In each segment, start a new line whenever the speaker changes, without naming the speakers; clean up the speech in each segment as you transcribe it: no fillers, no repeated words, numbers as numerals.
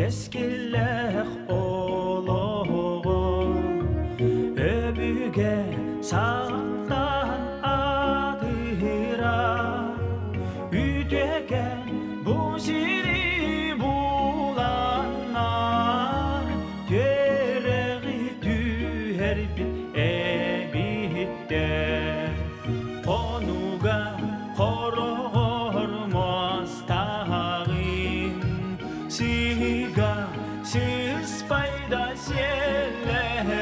Кэскиллээх олоҕо өбүгэ саҕаттан атыыра үтүөкэн бу сири буланнар түөрэҕи түһэрбит эбиттэр Онуга хороҕор муостааҕын сыыга сыспайда сиэллэһин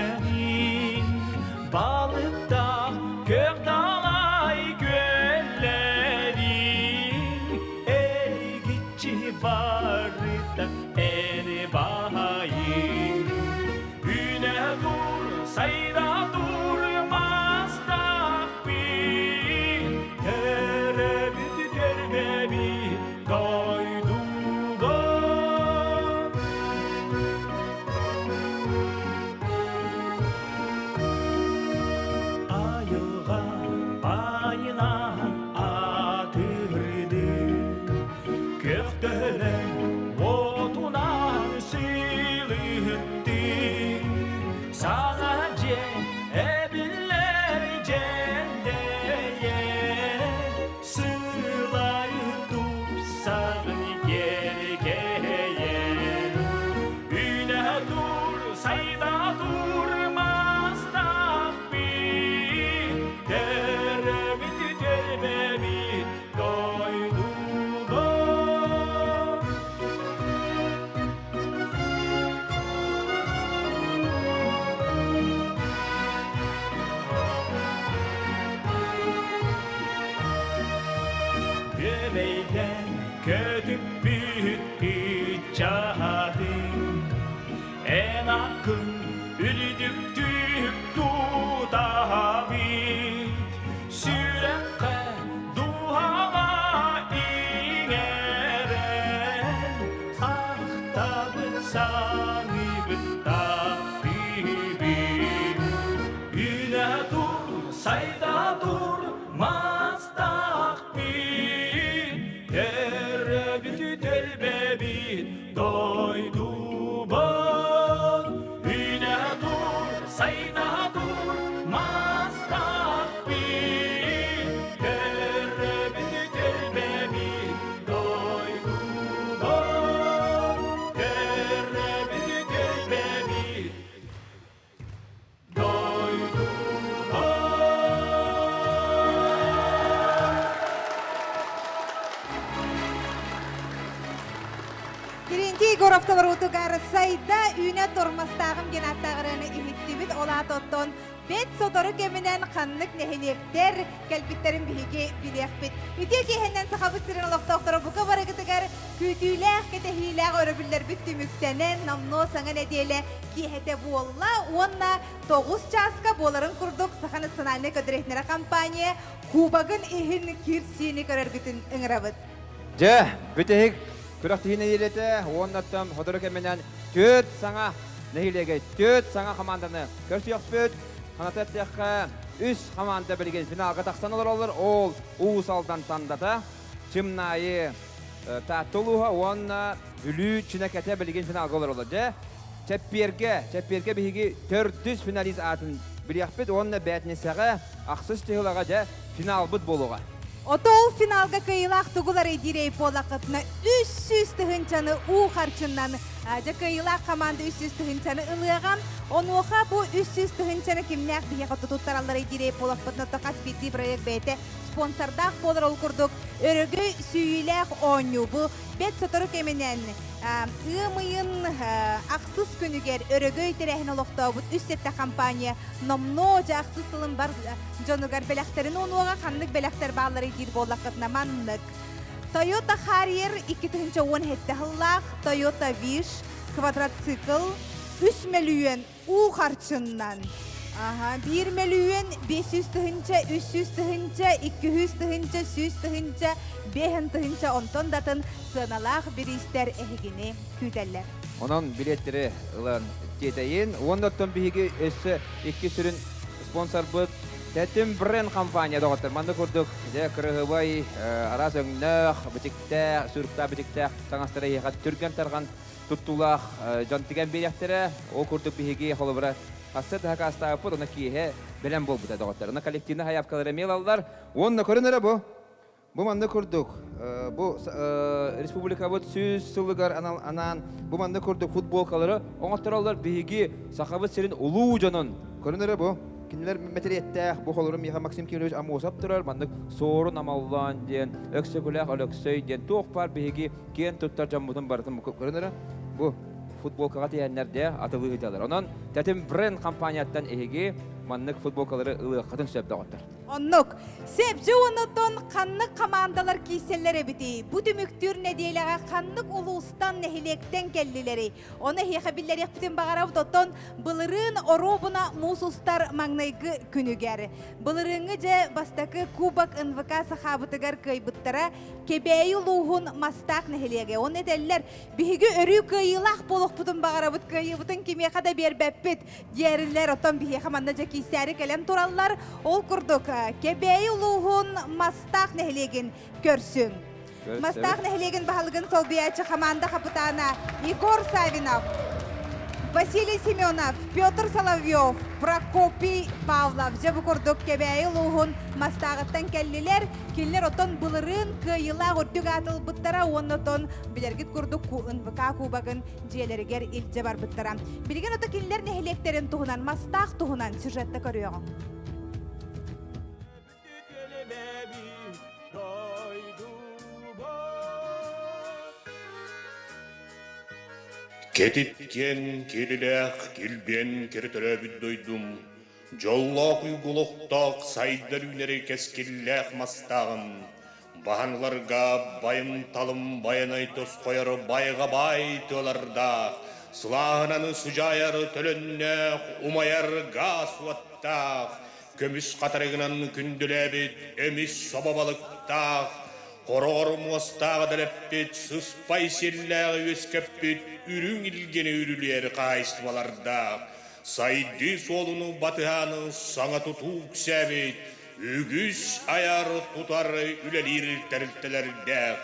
балыктаах күөх далай күөллэрин эргиччи барыта эн баайын Үүнэ тур, сайда тур мастаахпын, төрөбүт төрбөбүт дойдуга. Айылҕа баайынан аатырды, Көхтөһүнэн уотунан сыылыһыттыы, Саҥа дьиэ эбиллэр дьэндэйэ, Сылай тупсаҕын киэркэйэн. Үүнэ тур, сайда тур мастаахпыт, Төрөбүт түөлбэбит Күөбэйдэн көтүппүт ыччатын Эн аккын үлүдүктүк тутабыт Сүрэххэ дууһаҕа иҥэрэн Ахтабыт саныыбыт таптыыбыт Үүнэ тур, сайда тур мастаахпыт Төрөбүт төлбөбүт дойдубут Үүнэ тур, сайда тур мастаахпыт Төрөбүт төлбөбүт дойдубут Төрөбүт төлбөбүт
Терентий Егоров толоруутугар сайда үүнэ тормозтааҕым диэн ааттаах ырыаны иһиттибит. Ол аата оттон бэт сотору кэминэн ханнык нэһилиэктэр кэлбиттэрин биһиги билиэхпит. Үтүө киэһэнэн Сахабыт сирин олохтоохторо бука барыгытыгар күүтүүлээх, кэтэһиилээх өрөбүллэрбит түмүктэнэн, номнуо саҥа нэдиэлэ киэһэтэ буолла уонна 9 чааска буоларын курдук Саха национальнай көдүрэһинэрэ компания кубогын иһин киирсиини көрөргүтүн ыҥырабыт.
Дьэ, бүтэһик күрэхтэһии нэдиэлэтэ уоннаттан сотору кэминэн түөрт саҥа нэһилиэгэ түөрт саҥа хамаанданы көрсүөхпүт. Саната эттэххэ, үс хамаанда билигин финалга тахсан олороллор. Ол Уус Алдан Тандата, Чымнаайы Таатта улууһа уонна Бүлүү Чинэкэтэ билигин финалга олороллор. Дьэ, чэппиэргэ, чэппиэргэ биһиги төрдүс финалист аатын билиэхпит уонна бээтинсэҕэ ахсыс чыһылаҕа дьэ финалбыт буолуоҕа.
Отол финалга кыайыылаах тугулары диирэй буоллаххытына 300 тыһыынчаны уу харчынан дьэ кыайыылаах команда 300 тыһыынчаны ылыаҕа. Онуоха бу 300 тыһыынчаны кимнээх биһиэхэ туттаралларый диирэй буоллахпытына то хас биирдии проект бэйэтэ спонсордаах буолар ол курдук өрөгөй сүүйүүлээх оонньуу бу бэт сотору кэминэн ыам ыйын ахсыс күнүгэр өрөгөй тэрээһин олохтообут үс сэттэ компания номнуо дьэ ахсыс сылын бар дьонугар бэлэхтэрин уонуоҕа ханнык бэлэхтэр баалларый диир буоллаххытына маннык Toyota Harrier 2017 сыллаах Toyota Wish квадроцикл 3 мөлүйүөн уу харчыннан Аха, 1 мөлүйүөн 500 тыһынча, 300 тыһынча, 200 тыһынча, 100 тыһынча, 5 тыһынча онтон датын сыаналаах бириистэр эһигини күүтэллэр.
Онон билиэттэри ылан тиэтэйин. Уонна оттон биһиги өссө икки сүрүн спонсорбыт Тэтим бренд компания доҕоттор. Манна курдук дьэ кырыһыбай, араас өҥнөөх, бичиктээх, сүрүктээх бичиктээх таҥастары эһиэхэ түргэн тарҕан. туттуулаах дьон тигэн биэриэхтэрэ. Ол курдук биһиги холобура хасса да хакаастаабыппыт, онно киэһэ бэлэм буолбута доҕоттор. Онно коллективнай хайаапкалары эмиэ ылаллар. Уонна көрүн эрэ бу. Бу маннык курдук, бу республикабыт 100 сылыгар анаан бу маннык курдук футболкалары оҥоттороллор биһиги Сахабыт сирин улуу дьонун. Көрүн эрэ бу. Кинилэр мэтириэттээх, бу холору миэхэ Максим Кириллович Аммосов турар, маннык Суорун Амаллаан диэн, Өксөкүлээх Өлөксөй диэн туох баар биһиги киэн туттар дьоммутун барытын көрүн эрэ. Бу футболкаҕа тиһэннэр дэ атылыы сылдьаллар. Онон Тэтим бренд компанияттан эһиги маннык футболкалары ылыаххытын сөп доҕоттор.
Оннук. Сэпчи онотон ханнык хамаандалар киирсэллэр эбитий? Бу түмүктүүр нэдиэлэҕэ ханнык улуустан, нэһилиэктэн кэллилэрий? Ону эһиэхэ биллэриэхпитин баҕарабыт. Оттон былырыын оруобуна муус устар маҥнайгы күнүгэр. Былырыыҥҥы дьэ бастакы Кубок НВК Сахабытыгар кыайбыттара Кэбээйи улууһун Мастаах нэһилиэгэ. Оны этэллэр, биһиги өрүү кыайыылаах буолуохпутун баҕарабыт, кыайыыбытын кимиэхэ да биэрбэппит диэрилэр. Оттон биһиэхэ манна дьэ киирсээри кэлэн тураллар. Ол курдук, Кэбээйи улууһун Мастаах нэһилиэгин көрсүҥ. Мастаах нэһилиэгин баһылыгын солбуйааччы хамаанда хапытаана Егор Савинов, Василий Семенов, Петр Соловьев, Прокопий Павлов дьэ бу курдук Кэбээйи улууһун Мастааҕыттан кэллилэр. Кинилэр оттон былырыын кыайыылаах үрдүк аат ылбыттара уонна оттон билэргит курдук НВК кубогын дьиэлэригэр илдьэ барбыттара. Билигин ото кинилэр нэһилиэктэрин туһунан, Мастаах туһунан сюжетта көрүөҕүҥ.
Кэтит киэҥ киэлилээх килбиэн кэрэ төрөөбүт дойдум, дьоллоох уйгулуохтаах сайдар үүнэри кэскиллээх мастааҕым, баһаныларга байым-талым байанай тосхойор байҕа баай тыалардаах, сылааһынан сыдьаайар төлөннөөх умайар гаас уоттаах, Көмүс хатарыгынан күндүлээбит эмис собо балыктаах, хороҕор муостааҕы дэлэппит, сыспай сиэллээҕи үөскэппит үрүҥ илгэни үрүлүйэр хаһаайыстыбалардаах, сайдыы суолуну батыһааны саҥа тутуу үксээбит, үгүс айар-тутар үлэлиир тэрилтэлэрдээх,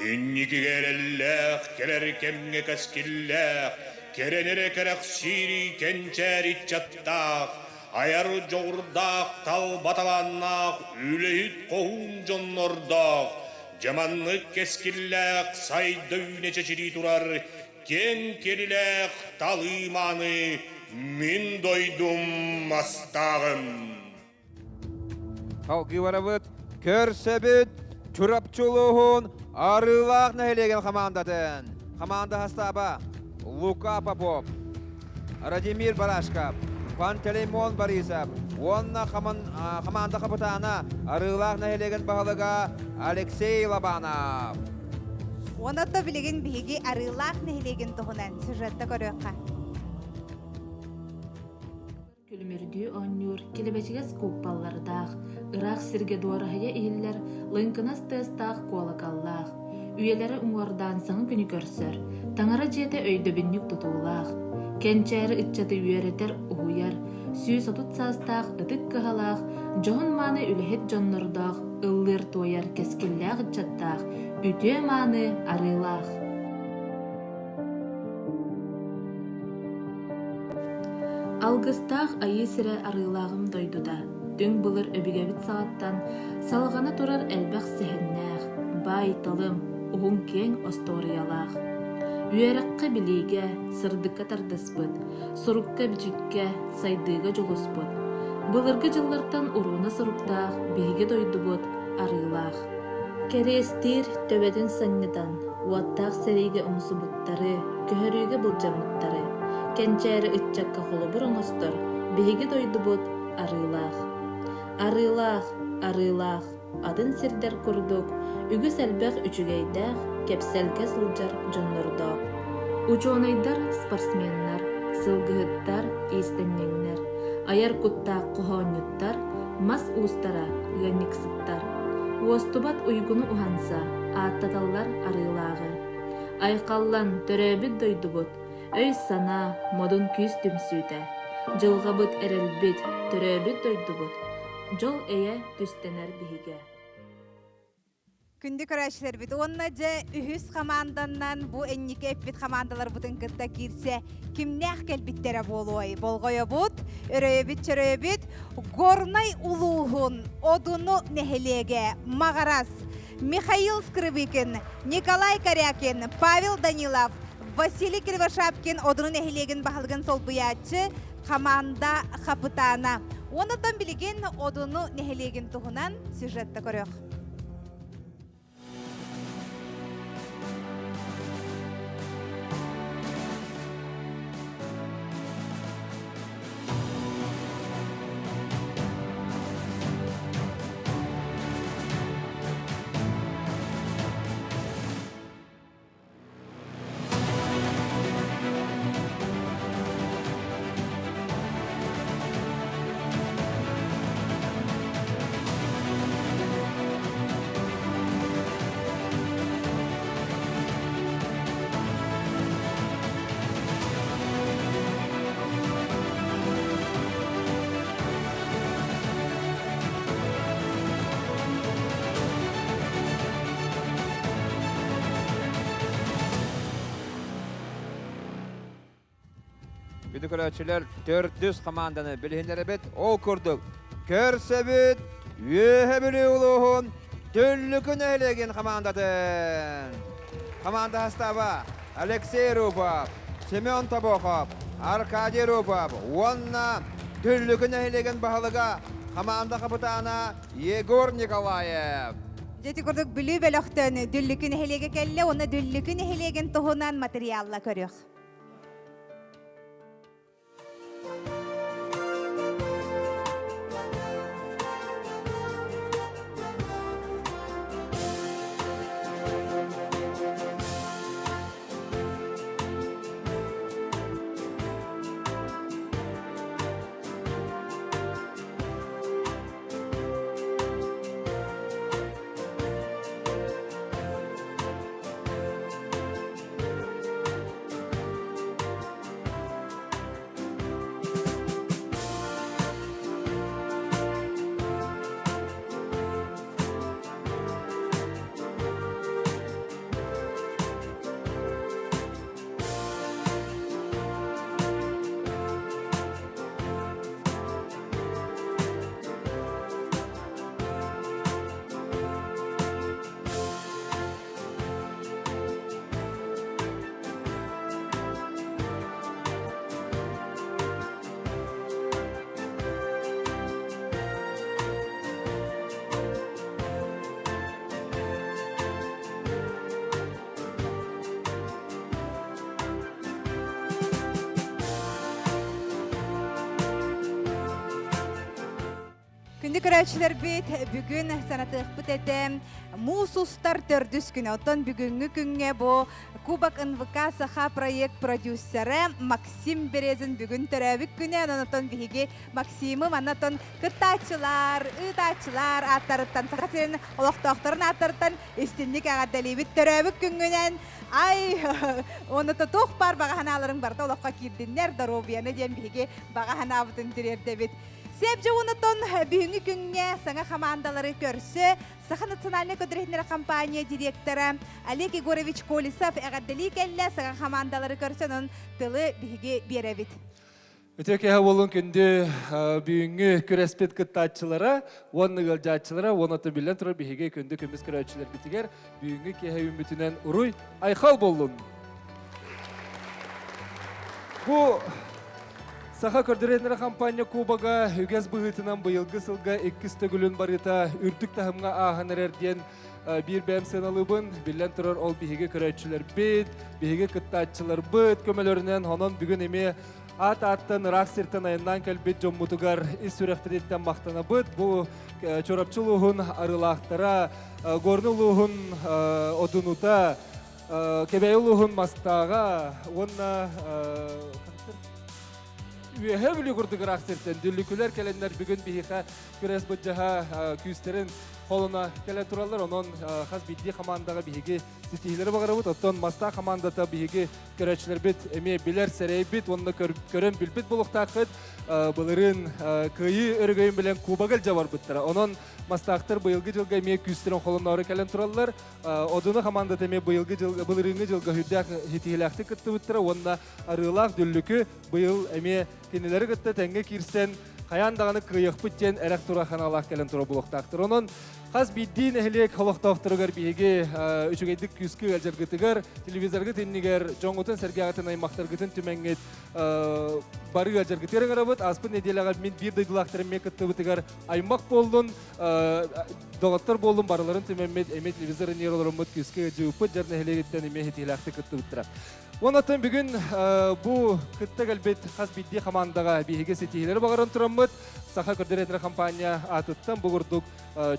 инникигэ эрэллээх, кэлэр кэмҥэ кэскиллээх, кэрэнэрэ кэрэхсиири кэнчээри ыччаттаах, Айар дьоҕурдаах, талба талааннаах, үлэһит хоһуун дьоннордоох, дьаманнык кэскиллээх, сайда үүнэ чэчирии турар киэҥ кирилээх талыы мааны мин дойдум мастааҕым.
Салгыы барабыт. Көрсөбүт Чурапчы улууһун Арыылаах нэһилиэгин хамаандатын. Хамаанда састааба Лука Попов, Радимир Барашков, Пантелеймон Борисов уонна хамаанда хапытаана Арыылаах нэһилиэгин баһылыга Алексей Лобанов.
Оното билигин биһиги Арыылаах нэһилиэгин туһунан сюжетта көрүөххэ.
Күлүмүрдүү оонньуур, килэбэчигэс кууппаллардаах, ыраах сиргэ дуораһыйа иһиллэр лыҥкынас тыастаах куолакаллаах, үйэлэри уҥуордаан саҥа күнү көрсөр, таҥара дьиэтэ өйдөбүнньүк тутуулаах, кэнчээри ыччаты үөрэтэр, уһуйар, 130 саастаах ытык кыһалаах, дьоһун-мааны үлэһит дьоннордоох, ыллыыр-туойар кэскиллээх ыччаттаах, үтүө-мааны арыылаах. Алгыстаах Айыы сирэ Арыылааҕым дойдута, түҥ былыр өбүгэбит саҕаттан салҕана турар элбэх сэһэннээх, баай-талым, уһун-киэҥ остуоруйалаах. Үөрэххэ-билиигэ, сырдыкка тардыспыт, сурукка-бичиккэ, сайдыыга дьулуспут, былыргы дьыллартан урууна суруктаах биһиги дойдубут Арыылаах. Кэриэстиир төбөтүн санньытан, уоттаах сэриигэ умсубуттары, көһөрүүгэ былдьаммыттары, кэнчээри ыччакка холобур оҥостор биһиги дойдубут Арыылаах. Арыылаах, Арыылаах, атын сирдэр курдук, үгүс элбэх үчүгэйдээх, кэпсэлгэ сылдьар дьоннордоох. Учуонайдар, спортсменнар, сылгыһыттар, иистэнньэҥнэр, айар куттаах хоһоонньуттар, мас уустара, ыанньыксыттар. Уостубат уйгуну уһанса, ааттаталлар арыылааҕы. Айхаллан, төрөөбүт дойдубут, өй-санаа, модун күүс түмсүүтэ. Дьылҕабыт эрэлбит, төрөөбүт дойдубут, дьол-эйэ түстэнэр биһигэ.
Күндү көрөөччүлэрбит уонна дьэ үһүс хамаанданнан бу энники эппит хамаандаларбытын кытта киирсэ кимнээх кэлбиттэрэ буолуой? Болҕойобут, өрөйөбүт-чөрөйөбүт Горнай улууһун Одуну нэһилиэгэ Маҕарас Михаил Скрыбыкин, Николай Корякин, Павел Данилов, Василий Кривошапкин Одуну нэһилиэгин баһылыгын солбуйааччы, хамаанда хапытаана. Уонна билигин Одуну нэһилиэгин туһунан сюжетта көрүөх.
Күндү көрөөччүлэр, төрдүс хамаанданы билиһиннэрэбит. Ол курдук, көрсөбүт Үөһэ Бүлүү улууһун Түллүкү нэһилиэгин хамаандатын. Хамаанда састааба Алексей Рупов, Семен Тобохов, Аркадий Рупов уонна Түллүкү нэһилиэгин баһылыга, хамаанда хапытаана Егор Николаев.
Дьэ ити курдук Бүлүү бөлөхтөн Дүллүкү нэһилиэгэ кэллэ уонна Дүллүкү нэһилиэгин туһунан материалла көрүөх. Күндү көрөөччүлэрбит, бүгүн санатыахпыт этэ муус устар төрдүс күнэ. Оттон бүгүҥҥү күҥҥэ бу Кубок НВК Саха проект продюсера Максим Березин бүгүн төрөөбүт күнэ. Онон оттон биһиги Максимы манна оттон кыттааччылар, ыытааччылар ааттарыттан, Саха сирин олохтоохторун ааттарыттан истинник эҕэрдэлиибит. Төрөөбүт күҥҥүнэн ай уонна туох баар баҕа санааларыҥ барыта олоххо киирдиннэр, доруобуйаны диэн биһиги баҕа санаабытын тириэрдэбит. Сиэп дьоһунутун бүгүҥҥү күҥҥэ саҥа хамаандалары көрсө Саха национальнай көдөрүһүннэрэ компания директора Олег Егорович Колесов эҕэрдэлии кэллэ. Саҥа хамаандалары көрсөн онон тылы биһиги биэрэбит.
Үтүө киэһэ буолун күндү бүгүҥҥү күрэспит кыттааччылара уонна ыалдьааччылара уонна биллэн турар биһиги күндү көмүс көрөөччүлэрбитигэр бүгүҥҥү киэһэ үүммүтүнэн уруй айхал буоллун! Бу Саха көрдөрүнэр хампаанньа кубога үгэс быһыытынан быйылгы сылга иккис төгүлүн барыта үрдүк таһымҥа ааһан эрэр диэн биир бэйэм сыаналыыбын. Биллэн турар, ол биһиги көрөөччүлэрбит, биһиги кыттааччыларбыт көмөлөрүнэн онон бүгүн эмиэ аат ааттан ыраах сиртэн айаннаан кэлбит дьоммутугар ис сүрэхпититтэн махтанабыт. Бу Чурапчы улууһун арыылаахтара, Горный улууһун Одунута, Кэбээйи улууһун Мастааҕа уонна Үөһэ Бүлүү курдук ыраах сиртэн дүллүкүлэр кэлэннэр бүгүн биһиэхэ күрэс былдьаһа күүстэрин холоно кэлэн тураллар. Онон хас биирдии хамаандаҕа биһиги ситиһиилэри баҕарабыт. Оттон Мастаах хамаандата биһиги көрөөччүлэрбит эмиэ билэр, сэрэйбит уонна көрөн билбит буолуохтааххыт. Былырыын кыайыы өрөгөйүн билэн кубогы илдьэ барбыттара. Онон Мастаахтар быйылгы дьылга эмиэ күүстэрин холоноору кэлэн тураллар. Одуну хамаандата эмиэ быйылгы дьыл, былырыыҥҥы дьылга сүрдээх ситиһиилээхтик кыттыбыттара уонна Арыылаах Дүллүкү быйыл эмиэ кинилэри кытта тэҥҥэ киирсэн хайаан даҕаны кыайыахпыт диэн эрэх тура ханаалаах кэлэн турар буолуохтаахтар. Онон хас биирдии нэһилиэк олохтоохторугар биһиги үчүгэйдик күүскэ ыалдьаргытыгар, телевизоргыт иннигэр дьоҥҥутун, сэргээҕитин, аймахтаргытын түмэҥҥит бары ыалдьаргытыгар ыҥырабыт. Ааспыт нэдиэлэҕэ мин биир дойдулаахтарым эмиэ кыттыбытыгар аймах буоллун, доҕоттор буоллун барыларын түмэммит эмиэ телевизор иннигэр олороммут күүскэ ыалдьыбыппыт дьар нэһилиэгиттэн эмиэ ситиһиилээхтик кыттыбыттара. Онон бүгүн бу кытта кэлбит хас биирдии хамаандаҕа биһиги ситиһиилэри баҕаран тураммыт Саха көрдөрөр компания аатыттан бу курдук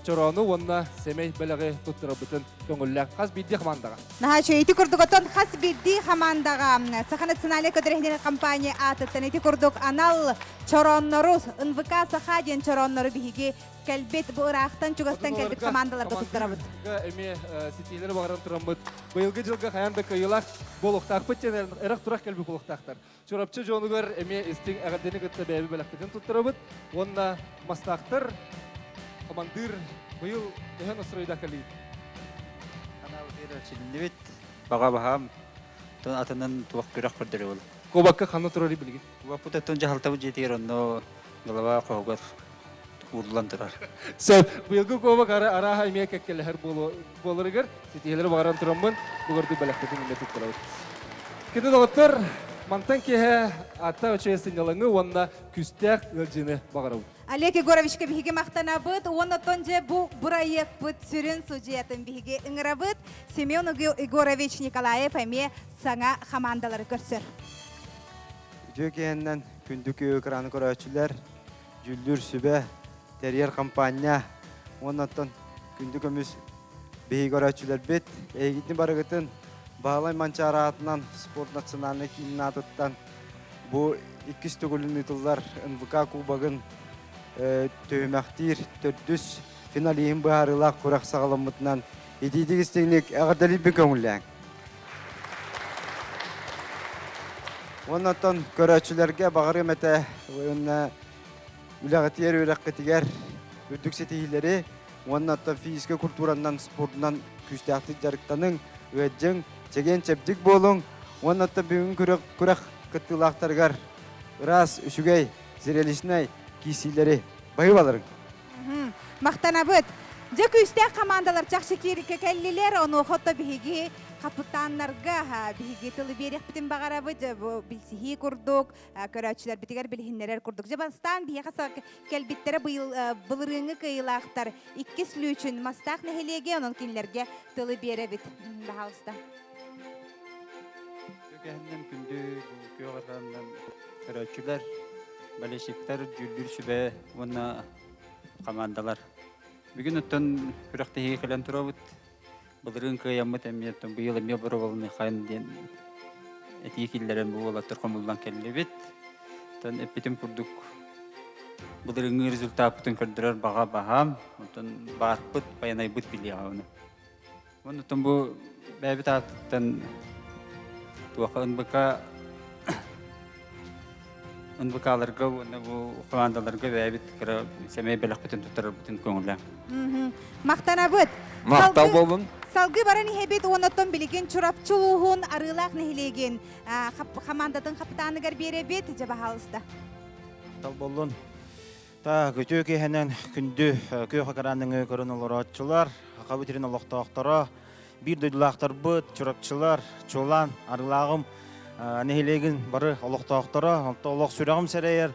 чороону уонна сэмэй бэлэҕи туттарарбытын көҥүллээх хас биирдии хамаандаҕа.
Наһаа үчүгэй. Ити курдук оттон хас биирдии хамаандаҕа Саха национальнай көрдөрөр компания аатыттан ити курдук анал чорооннору НВК Саха диэн чорооннору биһиги кэлбит бу ыраахтан чугастан кэлбит командаларга туттарабыт.
Эмиэ ситиилэри баҕаран тураммыт быйылгы дьылга хайаан да кыайыылаах буолуохтаахпыт диэн эрэх-турах кэлбит буолуохтаахтар. Чурапчы дьонугар эмиэ истиҥ эҕэрдэни кытта бэйэбит бэлэхпитин туттарабыт уонна мастаахтар командир быйыл төһө настроеда кэлии?
Чилиннибит баҕа баһаам тон атынан туох күрэх көрдөрө бол.
Кубокка ханна турар билигин?
Кубокпут оттон дьаһалтабыт дьиэтигэр онно голова хоһугар ууруллан турар.
Сөп. Быйылгы кубок арааһа эмиэ кэккэлэһэр буоларыгар ситиһиилэри баҕаран тураммын бугурду бэлэхпитин эмиэ туттарабыт. Кини доҕоттор, мантан киэһэ аттаах үчүгэй сынньалаҥы уонна күүстээх ыалдьыыны баҕарабыт.
Олег Егоровичка биһиги махтанабыт уонна оттон дьэ бу бырайыакпыт сүрүн судьуйатын биһиги ыҥырабыт. Семен Егорович Николаев эмиэ саҥа хамаандалары көрсөр.
Үтүө киһиннэн күндү экраны көрөөччүлэр, дьүүллүүр сүбэ, тэрийэр хампаанньа уонна оттон күндү көмүс биһиги көрөөччүлэрбит, эһигитин барыгытын Баһылай Манчаары аатынан спорт национальнай киинин аатыттан бу иккис төгүлүн ыытыллар НВК Кубогын түһүмэхтиир төрдүс финалиһын быһаарыылаах күрэх саҕаламмытынан итиитик истиҥник эҕэрдэлиирбин көҥүллээҥ. Уонна оттон көрөөччүлэргэ баҕарыам этэ уонна үлэҕитигэр, үөрэххитигэр үрдүк ситиһиилэри уонна оттон физическэй культуранан, спордунан күүстээхтик дьарыктаныҥ, ыалдьыҥ, чэгиэн-чэбдик буолуҥ уонна оттон бүгүҥҥү күрэх, күрэх кыттыылаахтарыгар ыраас, үчүгэй, зрелищнай киирсиилэри баһыыбаларыҥ.
Махтанабыт. Дьэ күүстээх хамаандалар чахчы киириккэ кэллилэр. Онуоха ото биһиги хапытааннарга биһиги тылы биэриэхпитин баҕарабыт. Дьэ бу билсиһии курдук, көрөөччүлэрбитигэр билиһиннэрэр курдук. Дьэ бастаан биһиэхэ кэлбиттэрэ быйыл былырыыҥҥы кыайыылаахтар иккис Лүүчүн Мастаах нэһилиэгэ, онон кинилэргэ тылы биэрэбит. Баһаалыста.
Кэһиннэн күндү бу күөх арҕааннан көрөөччүлэр, болельщиктар, дьүүллүүр сүбэ уонна хамаандалар. Бүгүн оттон күрэхтэһиигэ кэлэн турабыт. Былырыын кыайаммыт эмиэ оттон быйыл эмиэ боруобаланыаххайын диэн этии киллэрэн бу уолаттар хомуллан кэллибит. Оттон эппитим курдук былырыыҥҥы результаппытын көрдөрөр баҕа баһаам. Оттон баарпыт, байанайбыт билиэҕэ ону. Оннуттан бу бэйэбит ааттан туохха НБК НБКларга уонна бу командаларга бэйэбит кыра сэмэй бэлэхпитин туттарарбытын көҥүллээн.
Махтанабыт.
Махтал буоллун.
Салгыы баран иһэбит уоннаттан билигин Чурапчы улууһун Арыылаах нэһилиэгин хамаандатын хапытааныгар биэрэбит. Дьэ, баһаалыста.
Махтал буоллун. Так, үтүө киэһэнэн күндү күөх экраныҥы көрөн олорооччулар, Сахабыт сирин олохтоохторо, биир дойдулаахтарбыт, чурапчылар, чуолаан Арылааҕым нэһилиэгин бары олохтоохторо, онто олох сүрэҕим сэрэйэр,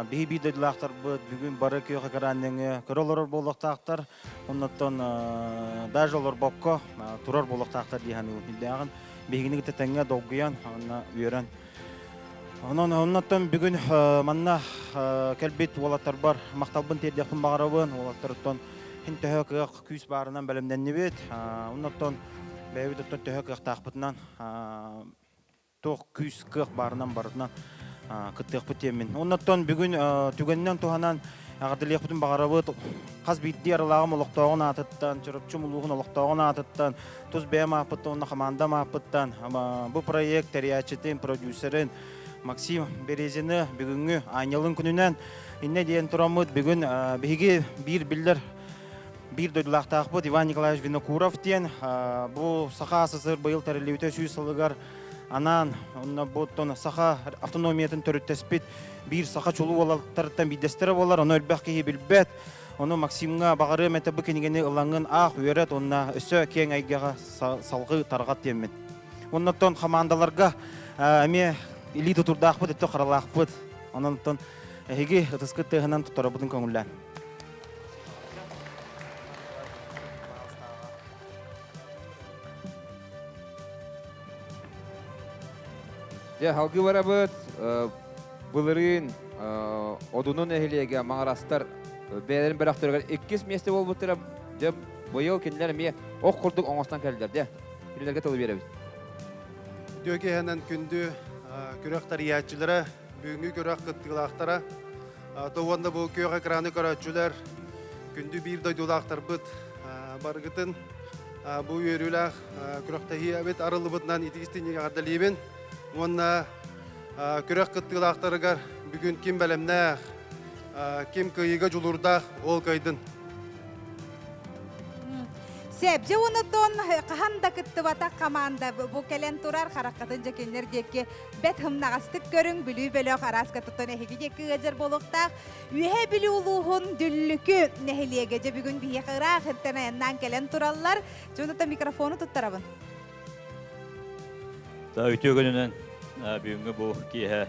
биһи биир дойдулаахтарбыт бүгүн бары күөх экраныҥы көрө олорор буолуохтаахтар, оннуттан даже олорбокко турар буолуохтаахтар дии саныыбын. Үрдээҕин биһигини кытта тэҥҥэ долгуйан, уонна үөрэн Онон оннуттан бүгүн манна кэлбит уолаттарбар махталбын тиэрдиэхпин баҕарабын. Уолаттарыттан хин төһө кыах күүс баарынан бэлэмнэннибит. Оннуттан бэйэбит оттон төһө кыахтаахпытынан туох күүс кыах баарынан барытынан кыттыахпыт диэммин. Оннуттан бүгүн түгэнинэн туһанан Эҕэрдэлиэхпитин баҕарабыт. Хас биирдии арылааҕым олохтооҕун аатыттан, Чурапчым улууһун олохтооҕун аатыттан, тус бэйэм ааппыттан уонна хамаандам ааппыттан бу проект тэрийээччитин, продюсерын Максим Березины бүгүҥҥү аанньалын күнүнэн иннэ диэн тураммыт бүгүн биһиги биир биллэр биир дойдулаахтаахпыт Иван Николаевич Винокуров диэн бу Саха СССР быйыл тэриллибитэ сүүс сылыгар анаан онно бу саха автономиятын төрүттэспит биир саха чулуу уолаттарыттан биирдэстэрэ буолар, ону элбэх киһи билбэт. Ону Максимҥа баҕарыам этэ бу кинигэни ылаҥҥын аах, үөрэт уонна өссө киэҥ эйгэҕэ салҕыы тарҕат диэммин. Оннуттан хамаандаларга эмиэ илии тутурдаахпыт, өттө харалаахпыт. Онон эһиги ытыскыт тыаһынан туттарабытын көҥүллээн.
Дьэ, халгыы барабыт. Былырыын Одуну нэһилиэгэ Маҥарастар бэйэлэрин бөлөхтөрүгэр иккис миэстэ буолбуттара. Дьэ, быйыл кинилэр эмиэ ох курдук оҥостон кэллилэр. Дьэ, кинилэргэ тылы биэрэбит.
Үтүө киэһэнэн күндү күрэх тэрийээччилэрэ, бүгүҥҥү күрэх кыттыылаахтара, то уонна бу күөх экраны көрөөччүлэр, күндү биир дойдулаахтарбыт барыгытын бу үөрүүлээх күрэхтэһии эбит арыллыбытынан итии-истиҥник эҕэрдэлиибин уонна күрэх кыттыылаахтарыгар бүгүн ким бэлэмнээх, ким кыайыыга дьулуурдаах, ол кыайдын.
Сөп, дьэ онотон хаһан да кыттыбатах команда бу кэлэн турар хараххатын дьэ кинилэр диэки бэт хымнаҕастык көрүҥ, Бүлүү бөлөх арааска туттан эһиги диэки ыадьар буолуохтаах. Үөһээ Бүлүү улууһун Дүллүкү нэһилиэгэ дьэ бүгүн биһиэхэ ыраах иртэн айаннаан кэлэн тураллар. Дьэ онотон микрофону туттарабын.
Үтүө күнүнэн бүгүҥҥү бу киэһэ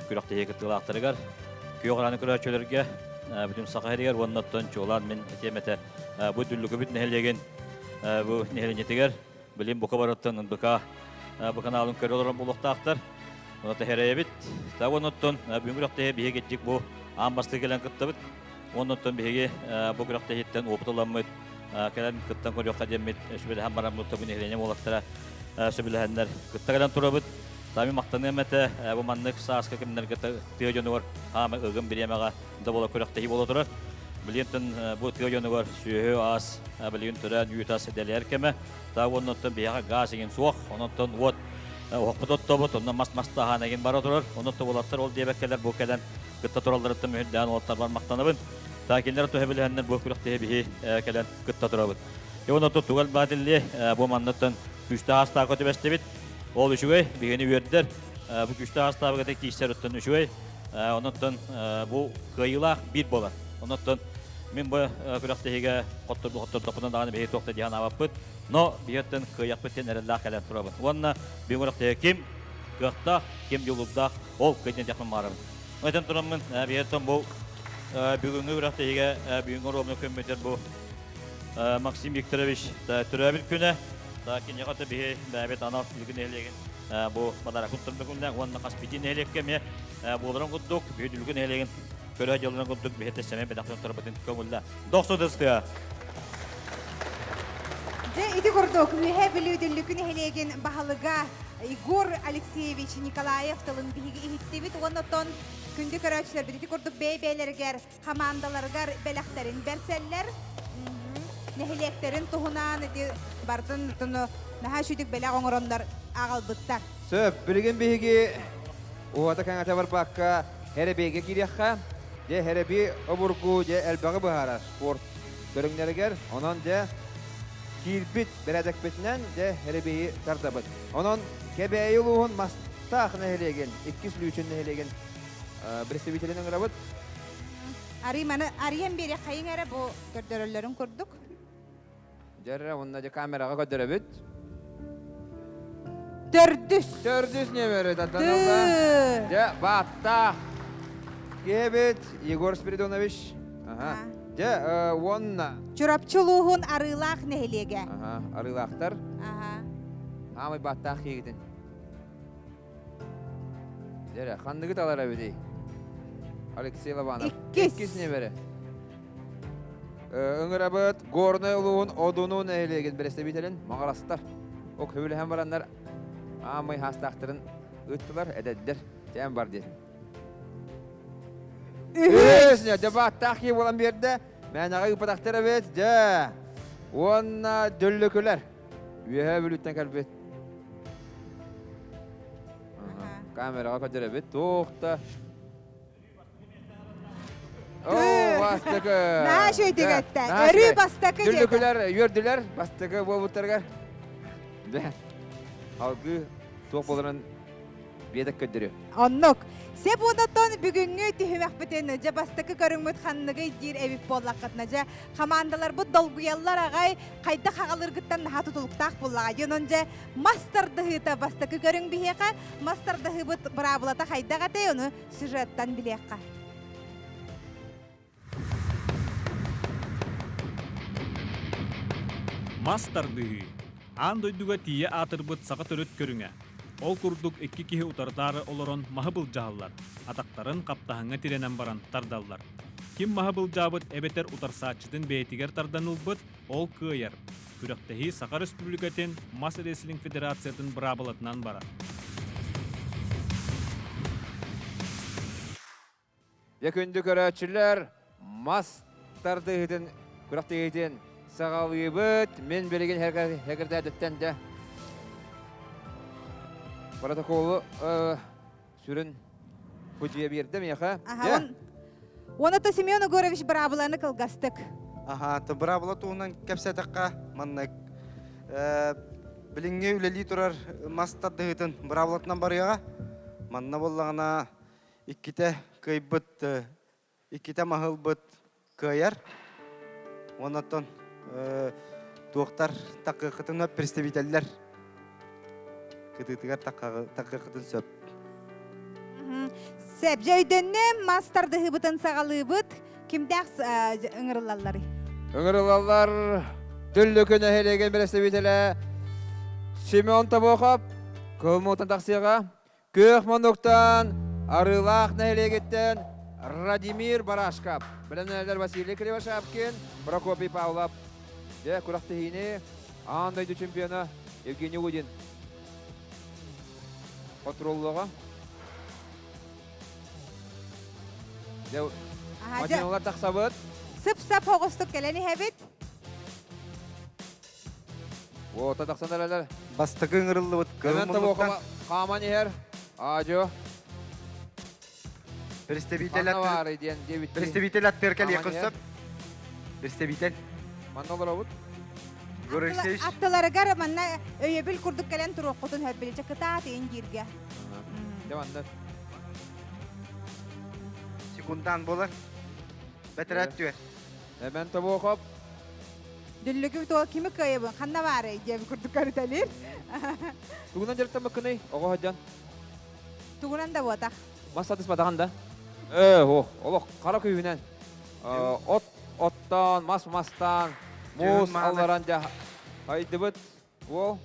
күрэхтэһии кыттыылаахтарыгар, күөх арааны көрөөччүлэргэ, бүтүн Саха сиригэр уонна оттон чуолаан мин этиэм этэ бу Дүллүкүбүт нэһилиэгин бу нэһилиэнньэтигэр билим бука барыттан НБК бу каналын көрө олорон буолуохтаахтар. Оны тэһэрэйэбит. Та онуттан бүгүн күрэхтэһии биһиги дьик бу аан бастакы кэлэн кыттабыт. Оннуттан биһиги бу күрэхтэһииттэн опыт ыламмыт, кэлэн кыттан көрүөххэ диэммит сүбэлэһэн бараммыт бу нэһилиэнньэ уолаттара сөбүлэһэннэр кытта кэлэн турабыт. Тами махтаныам этэ бу маннык сааскы кэмнэргэ тыа дьонугар хаама ыгым бириэмэҕэ да буола күрэхтэһии буола турар. Билигин бу тыа дьонугар сүөһү ас, билигин төрөөн үүт ас дэлэйэр кэмэ. Та оннуттан биһиэхэ газ игин суох, ононтон уот оһохпут оттобут, онно мас мастаһаан эгин бара турар. Оннуттан уолаттар ол диэбэккэлэр бу кэлэн кытта туралларыттан мүһүрдээн уолаттарбар махтанабын. Таакиннар туһа билэһэннэр бу күрэхтэһи биһи кэлэн кытта турабыт. Онон тугал баатилли бу манныттан күүстээх астаакка түбэстибит. Ол үчүгэй, биһини үөрдэр. Бу күүстээх астаабыгата киирсэр оттон үчүгэй. Онуттан бу кыайыылаах биир буолар. Онуттан мин бу күрэхтэһиигэ хоттордохпунан даҕаны биһи туох да диэн аабаппыт. Но биһиэттэн кыайахпыт диэн эрэллээх кэлэн турабын. Уонна бүгүн күрэхтэһиигэ ким кыахтаах, ким дьулуурдаах, ол кыайдын диэхпин баҕарабын. Этэн тураммын, биһиэттэн бу бүгүҥҥү күрэхтэһиигэ бүгүҥҥү оруобуна көммүтэр бу Максим Викторович төрөөбүт күнэ. Киниэхэ да биһи бэйэбит анал Бүлүгү нэһилиэгин бу подарокун турбукунна уонна хас биирдии нэһилиэккэ эмиэ буоларын курдук биһи Дүлүгү нэһилиэгин көрө дьылларын курдук биһи сэмэй бэлэхтэн турбутун көҥүллэ. Дохсу тыстыа!
Дьэ, ити курдук, Үөһээ Бүлүү Дүллүкү нэһилиэгин баһылыга Егор Алексеевич Николаев тылын биһиги иһиттибит уонна оттон күндү көрөөччүлэрбит ити курдук бэйэ-бэйэлэригэр хамаандаларыгар бэлэхтэрин бэрсэллэр. Нэһилиэктэрин туһунан ити бартын туну наһаа үчүгдүк бэлэх оҥороннор аҕалбыттар.
Сөп, билигин биһиги уһата кэҥэтэ барбакка Хэрэбиэгэ киириэххэ. Дьэ, Хэрэби обургу дьэ элбэҕи быһаарар спорт көрүҥнэригэр. Онон дьэ киирбит бэрээдэкпитинэн дьэ Хэрэбиэйи тардабыт. Онон Кэбээйи улууһун Мастаах нэһилиэгин, иккис Лүүчүн нэһилиэгин представителин ыҥырабыт.
Арый маны арыйан биэриэххэйиҥ эрэ бу көрдөрөллөрүн курдук.
Дьэрэ уонна дьэ камераҕа көрдөрөбүт.
Төрдүс.
Төрдүс нүөмэри таттаналла. Дьэ, бааттаах. Киһибит Егор Спиридонович. Аха. Дьэ, уонна.
Чурапчы улууһун Арыылаах нэһилиэгэ.
Аха, Арыылаахтар.
Аха.
Аамай бааттаах киһигитин. Дьэрэ, ханныгы талар эбитий? Алексей Лобанов.
Иккис.
Иккис нүөмэри. Ыҥырабыт Горнай улууһун Одуну нэһилиэгин бэрэстэбиитэлин Маҕарастар. Ок сөбүлэһэн бараннар аамай хаастаахтарын ыыттылар, эдэрдэр. Тээн бар диэтим. Үһүс! Дебаттаах киһи буолан биэрдэ. Мээнэҕэ ыыппатахтар эбит. Дьэ. Уонна дөллөкүлэр. Үөһээ Бүлүүттэн кэлбит. Камераҕа көрдөрөбүт. Туох да Оо, бастакы.
Наһаа үчүгэйдик эттэ. Өрүү бастакы диэтэ.
Дүллүкүлэр үөрдүлэр бастакы буолбуттарыгар. Дэ. Алгыы туох буоларын биэтэк көрдөрүө.
Оннук. Сеп уоннаттан бүгүҥҥү түһүмэхпитин дьэ бастакы көрүҥмүт ханныгый диир эбит буоллаххытына дьэ хамаандаларбыт долгуйаллар аҕай хайдах аҕалыргыттан наһаа тутулуктаах буоллаҕа диэн он дьэ мас тардыһыыта бастакы көрүҥ биһиэхэ мас тардыһыыбыт быраабылата хайдах этэй ону сюжеттан билиэххэ.
Мас тардыһыы. Аан дойдуга тиийэ аатырбыт саха төрүт көрүҥэ. Ол курдук икки киһи утарытаары олорон маһы былдьаһаллар, атахтарын хаптаһыҥҥа тирэнэн баран тардаллар. Ким маһы былдьаабыт эбэтэр утарсааччытын бэйэтигэр тардан ылбыт, ол кыайар. Күрэхтэһии Саха Республикатын Мас рестлинг Федерациятын быраабылатынан барар.
Дьэ күндү көрөөччүлэр, мас тардыһыытын күрэхтэһиитин саҕалыыбыт. Мин билигин хэгирдээдиттэн дьэ протоколу сүрүн судьуйа биэрдэ миэхэ.
Дьэ. Уонна то Семен Егорович быраабыланы кылгастык.
Аха, то быраабыла туһунан кэпсээтэххэ маннык билиҥҥи үлэлии турар мас тардыһыытын быраабылатынан барыаҕа. Манна буоллаҕына иккитэ кыайбыт, иккитэ маһылбыт кыайар. Оннуттан туохтар такыахытын представителлэр кытыытыгар такыахытын сөп.
Сөп. Дьэ өйдөннүм, мас тардыһыыбытын саҕалыыбыт. Кимдээх ыҥырыллалларый?
Ыҥырыллаллар Дүллүкү нэһилиэгин бэрэстэбиитэлэ Семен Тобохов Кылмуутан тахсыаҕа. Күөх муннуктан Арыылаах нэһилиэгиттэн Радимир Барашков, бэлэмнэнэллэр Василий Кривошапкин, Прокопий Павлов. Дьэ, күрэхтэһиини аан дойду чемпиона Евгений Удин контроллуоҕа. Дьэ, мадьыналар тахсабыт.
Сып-сап оҕустук кэлэн иһэбит.
Уота тахсан эрэлэр.
Бастакы ыҥырыллыбыт кыһыл муннуктан.
Хааман иһэр. Аадьо.
Представитель Представитель аттыыр кэлиэххин сөп. Представитель.
Манна олоробут.
Аттыларыгар манна өйөбүл курдук кэлэн туруоххутун хөп кытаат иин дииргэ.
Дьэ манна.
Секундан болар. Бэтэрээт түөр.
Эмен Тобуохоп.
Дүллүгү туол кими кыайабын, ханна баарай диэби курдук көрүтэлиир.
Тугунан дьарыктаммыккыный, оҕо сылдьан?
Тугунан да буотах.
Мас сатыспатаҕын да? Ээ, о, олох хара күүһүнэн. От оттоон, мас мастаан, муус алларан дьа хайдыбыт уол.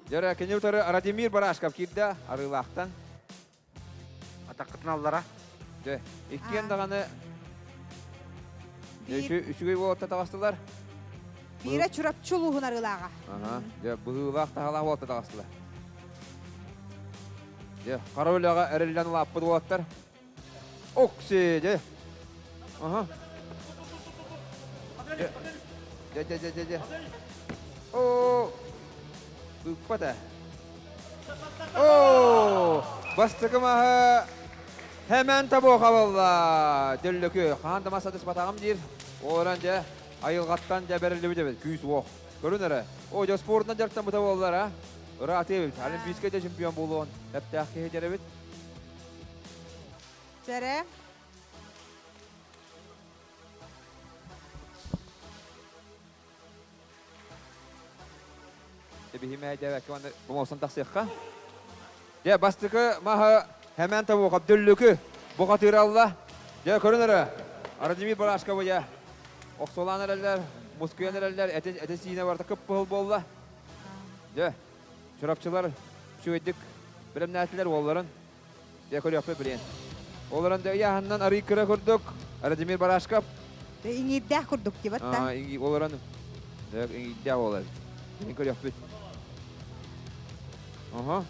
Дьэрэ, кини утары Радимир Барашков киирдэ Арыылаахтан.
Атаххытын аллара.
Дьэ, иккиэн даҕаны үчүгэй уолаттар таҕыстылар.
Биирэ Чурапчы улууһун арыылааҕа.
Аха, дьэ, быһыылаах таһалаах уолаттар таҕыстылар. Дьэ, хара үлэҕэ эриллэн улааппыт уолаттар. Окси, дьэ. Аха. Дьэ, дьэ, дьэ, дьэ, дьэ. Оо, ыппат ээ. Оо, бастакы маһы Хэмэн табуоха буолла. Дүллүкү, хаһан да мас сатыспатаҕым диир. Олорон дьэ, айылҕаттан дьэ бэриллибит эбит, күүс-уох. Көрүн эрэ. О, дьэ спордунан дьарыктаммыта буоллар, а? Ыраатыы эбит. Олимпийскай да чемпион буолуон эптээх киһи дьэр эбит.
Чэрэ.
Биһимэ дьэбэккэ уонна бомолсон тахсыахха. Дьэ, бастакы маһы Хэмэн Табуохап Дүллүкү бухатыыралла. Дьэ, көрүн эрэ. Радимир Барашковы дьэ охсуолаан эрэллэр, мускуйан эрэллэр, эти сиинэ барыта кып-кыһыл буолла. Дьэ, чурапчылар үчүгэйдик бэлэмнээтилэр уолларын. Дьэ, көрүөхпүт билиэн. Олорон да ыйааһынынан арый кыра курдук Радимир Барашков.
Иҥиирдээх курдук дибат да.
Олорон иҥиирдээх буолар. Мин көрүөхпүт. Оһо.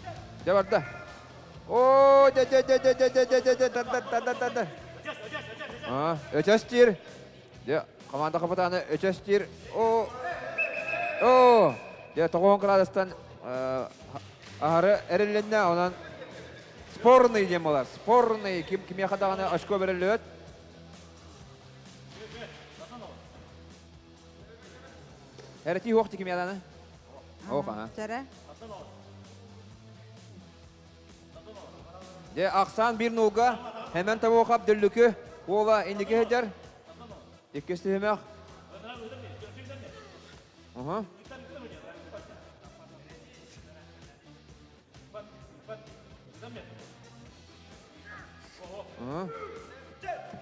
Дьэ барда. О, дэ дэ дэ дэ дэ дэ дэ дэ дэ тардар тардар тардар. А, өтөс диир. Дэ, команда капитаны өтөс диир. О, о, дэ тоҕуон кыраадыстан аһары эриллиннэ, онон спорный диэн буолар. Спорный ким кимиэхэ даҕаны очко бэриллибэт. Эрэтии хуох кимиэхэ даҕаны? Ох, аха.
Чара.
Дьэ, ахсаан биир нуулга Хэмэн Тобуохап Дүллүкү уола инники сылдьар. Иккис түһүмэх. Уһу.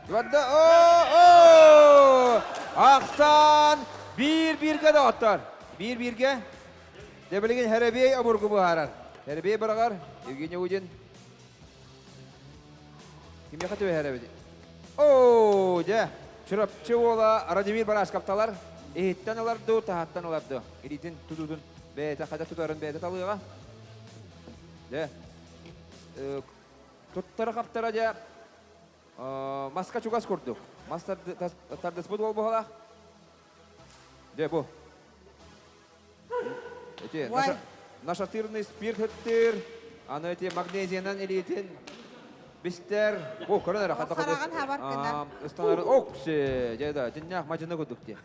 Барда о Ахсан биир-бииргэ доҕоттор. Биир-бииргэ. Дьэ билигин Хэрэбиэй обургу быһаарар. Хэрэбиэй быраҕар Евгений Удин. Кимиэхэ түбэһэр эбит? Оо, дьэ, Чурапчы уола Радимир Барашковталар иһиттэн ылар дуу, таһаттан ылар дуу. Илиитин тутуутун бэйэтэ хайдах тутарын бэйэтэ талыаҕа. Дьэ, туттара-хаптара дьэ маска чугас курдук. Мас тардыспыт уол буолалаах. Дьэ, бу. Эти нашатырный спирт хөттүр, аны эти магнезиянан илиитин бистер. Бу көрөн эрэ хата
Хараҕын хабар гына.
Ыстанарын оксе, дьэ да, дьиннээх мадьыны курдук дии.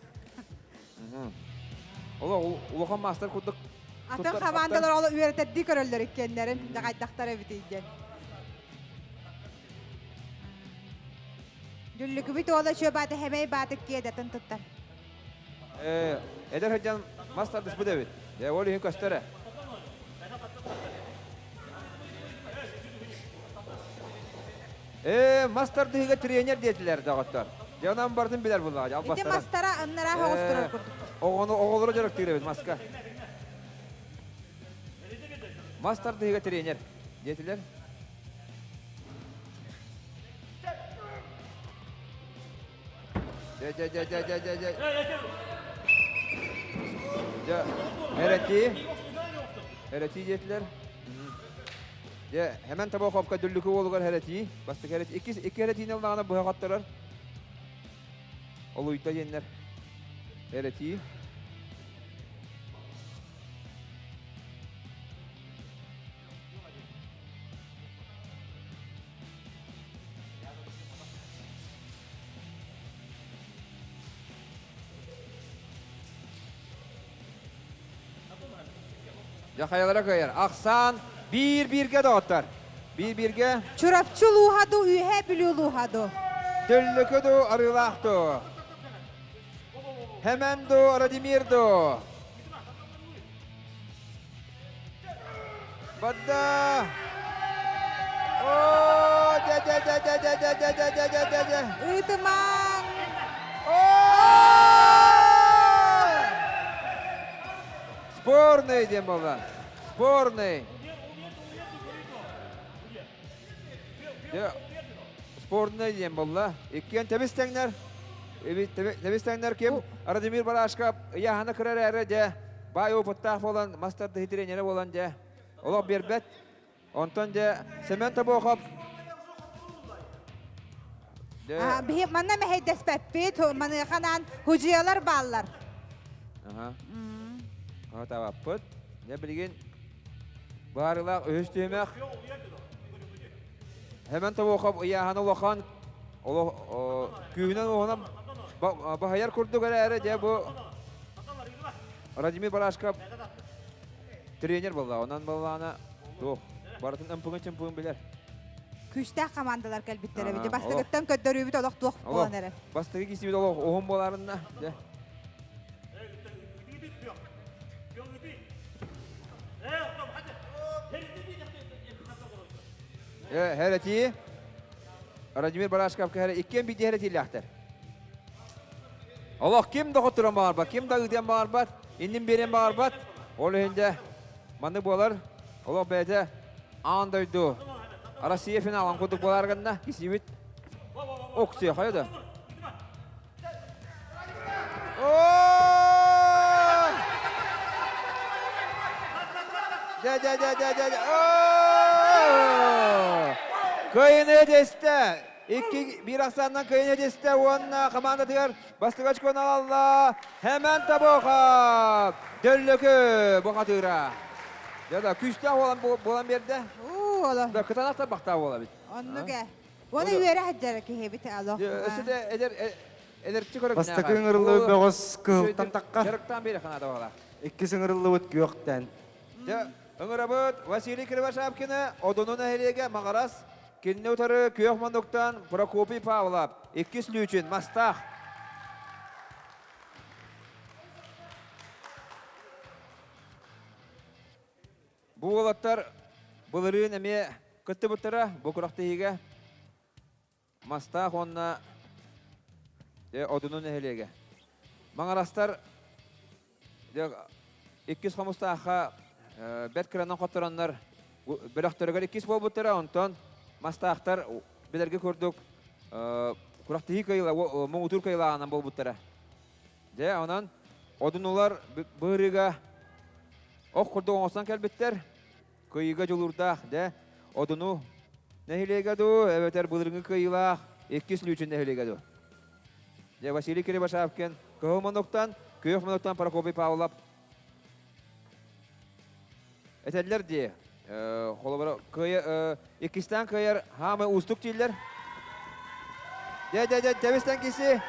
Олох улахан маастар курдук
Атын хамаандалар ол үөрэтэрдии көрөллөр иккиэннэрин, дьаҕайдахтар эбитий диэн. Дүллүкүбүт уола чүө бааты хэмэй бааты киэдэтин туттар.
Эдэр сылдьан мас тардыспыт эбит. Дьэ, ол иһин көстөр ээ. Ээ, мас тардыһыыга тренер диэтилэр доҕоттор. Дьэ, онон барытын билэр буллаҕа.
Ити мастара ыннараа оҕустурар курдук.
Оҕону оҕолору дьарыктыыр эбит маска. Мас тардыһыыга тренер диэтилэр. Дьэ, дьэ, дьэ, дьэ, дьэ, дьэ, дьэ. Дьэ, эрэтии. Эрэтии диэтилэр. Дьэ, Хэмэн Тобоховка Дүллүкү уолугар эрэтии. Бастакы эрэтии. Иккис, икки эрэтиини ыллаҕына быһа хотторор. Олуйта диэннэр. Эрэтии. Дьэ хайалара кыайар? Ахсаан биир-бииргэ доҕоттор. Биир-бииргэ.
Чурапчы улууһа дуу, Үөһээ Бүлүү улууһа дуу?
Дүллүкү дуу, Арыылаах дуу? Хэмэн дуу, Радимир дуу? Бадда! Оо, дэ дэ дэ дэ дэ дэ дэ дэ дэ дэ дэ дэ.
Ыытымаҥ!
Спорный диэн буолла. Спорный. Дьэ, спорный диэн буолла. Иккиэн тэбис тэҥнэр. Тэбис тэҥнэр ким? Радимир Барашков ыйааһына кыра эрээри дьэ баай опыттаах буолан, мас тардыһыы тренерэ буолан дьэ олох биэрбэт. Онтон дьэ Семен Тобохов
Биһи манна мэһэйдэспэппит, маныаха анаан худьуйалар бааллар.
Аха. Табаппыт. Дьэ билигин баарылаах үһүс түһүмэх. Семен Тобохов ыйааһына улахан күүһүнэн уоһунан баһыйар курдук эрээри дьэ бу Радимир Барашков тренер буолла. Онон буоллаҕына туох барытын ымпыгын-чымпыгын билэр.
Күүстээх командалар кэлбиттэр эбит. Бастакыттан көрдөрүүбүт олох туох буолан эрэр.
Бастакы кисибит олох уһун буоларынна. Дьэ. Хәрэтии. Радимир Барашков кэһэрэ иккиэн биирдии хәрэтиилээхтэр. Олох ким да хотуран баҕарбат, ким да ыытыан баҕарбат, иннин биэриэн баҕарбат. Ол иһин дьэ маннык буолар. Олох бэйэтэ аан дойду Россия финалын курдук буолар гынна. Кисибит. Оксия хайа да. Дэ дэ дэ дэ дэ. Кыайыны тестэ! Икки биир ахсаанынан кыайыны тестэ уонна командатыгар бастакы очкону аҕалла Хэмэн Табохов! Дөллөкү бухатыыра. Дьэ да күүстээх буолан буолан биэрдэ.
Уу, оло.
Да кытаанахтар бахтаа буолабит.
Оннук ээ. Уона үөрэ сылдьар киһибит алох.
Өссө да эдэр эдэрчи көрөк
Бастакы ыҥырыллыбыт бөҕөс кыһылтан тахха.
Дьарыктаан биэрэ ханаада баҕалаах.
Иккис ыҥырыллыбыт күөхтэн.
Дьэ, ыҥырабыт Василий Кривошапкины Одуну нэһилиэгэ Маҕарас, кинини утары күөх муннуктан Прокопий Павлов, иккис Лүүчүн, Мастаах. Бу уолаттар былырыын эмиэ кыттыбыттара бу күрэхтэһиигэ. Мастаах уонна Одуну нэһилиэгэ. Маҥарастар иккис хомустаахха бэрт кыранан хоттороннор бөлөхтөрүгэр иккис буолбуттара, онтон мастаахтар билэргэ курдук күрэхтэһии кыайыла муҥутуур кыайылааҕынан буолбуттара. Дьэ, онон одунулар быһырыыга ох курдук оҥостон кэлбиттэр. Кыайыыга дьулуурдаах, дьэ, Одуну нэһилиэгэ дуу, эбэтэр былырыҥҥы кыайыылаах иккис Лүүчүн нэһилиэгэ дуу. Дьэ, Василий Кривошапкин кыһыл муннуктан, күөх муннуктан Прокопий Павлов этэллэр дии. Холобура, кыайа, иккистээн кыайар хаамай уустук дииллэр. Дьэ, дьэ, дьэ, тэбистэн киси.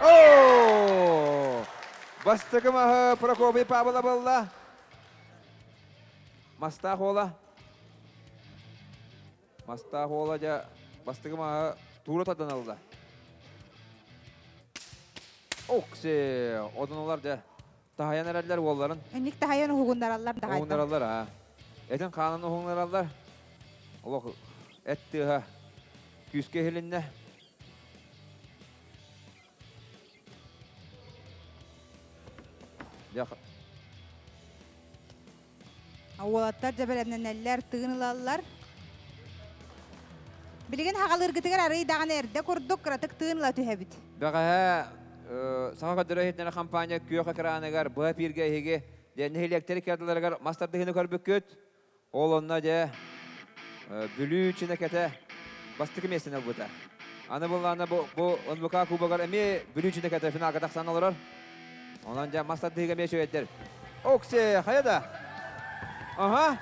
Оо! Бастакы маһы Прокопий Павлов ылла. Мастаах уола. Мастаах уола дьэ бастакы маһы туура тардан ылла. Оксе, одунулар дьэ таһайан эрэллэр уолларын.
Инник таһайан уһугуннараллар даҕайда.
Уһугуннараллар аа. Этин хаанын уһугуннараллар. Олох эт тыаһа күүскэ иһилиннэ.
Уолаттар дьэ бэлэмнэнэллэр, тыын ылаллар. Билигин хаҕалыыргытыгар арый даҕаны эрдэ курдук кыратык тыын ыла түһэбит.
Бэҕэһээ Саха көрдөрөр иһитиннэрэр компания күөх экраныгар быһа эфиргэ эһиги дьэ нэһилиэктэри кыадаларыгар мас тардыһыыны көрбүккүт. Ол онно дьэ Бүлүү Чинэкэтэ бастакы миэстэни ылбыта. Аны буллаана бу, бу НВК кубогар эмиэ Бүлүү Чинэкэтэ финалга тахсан олорор. Онон дьэ мас тардыһыыга эмиэ үчүгэйдэр. Оксе, хайа да? Ага.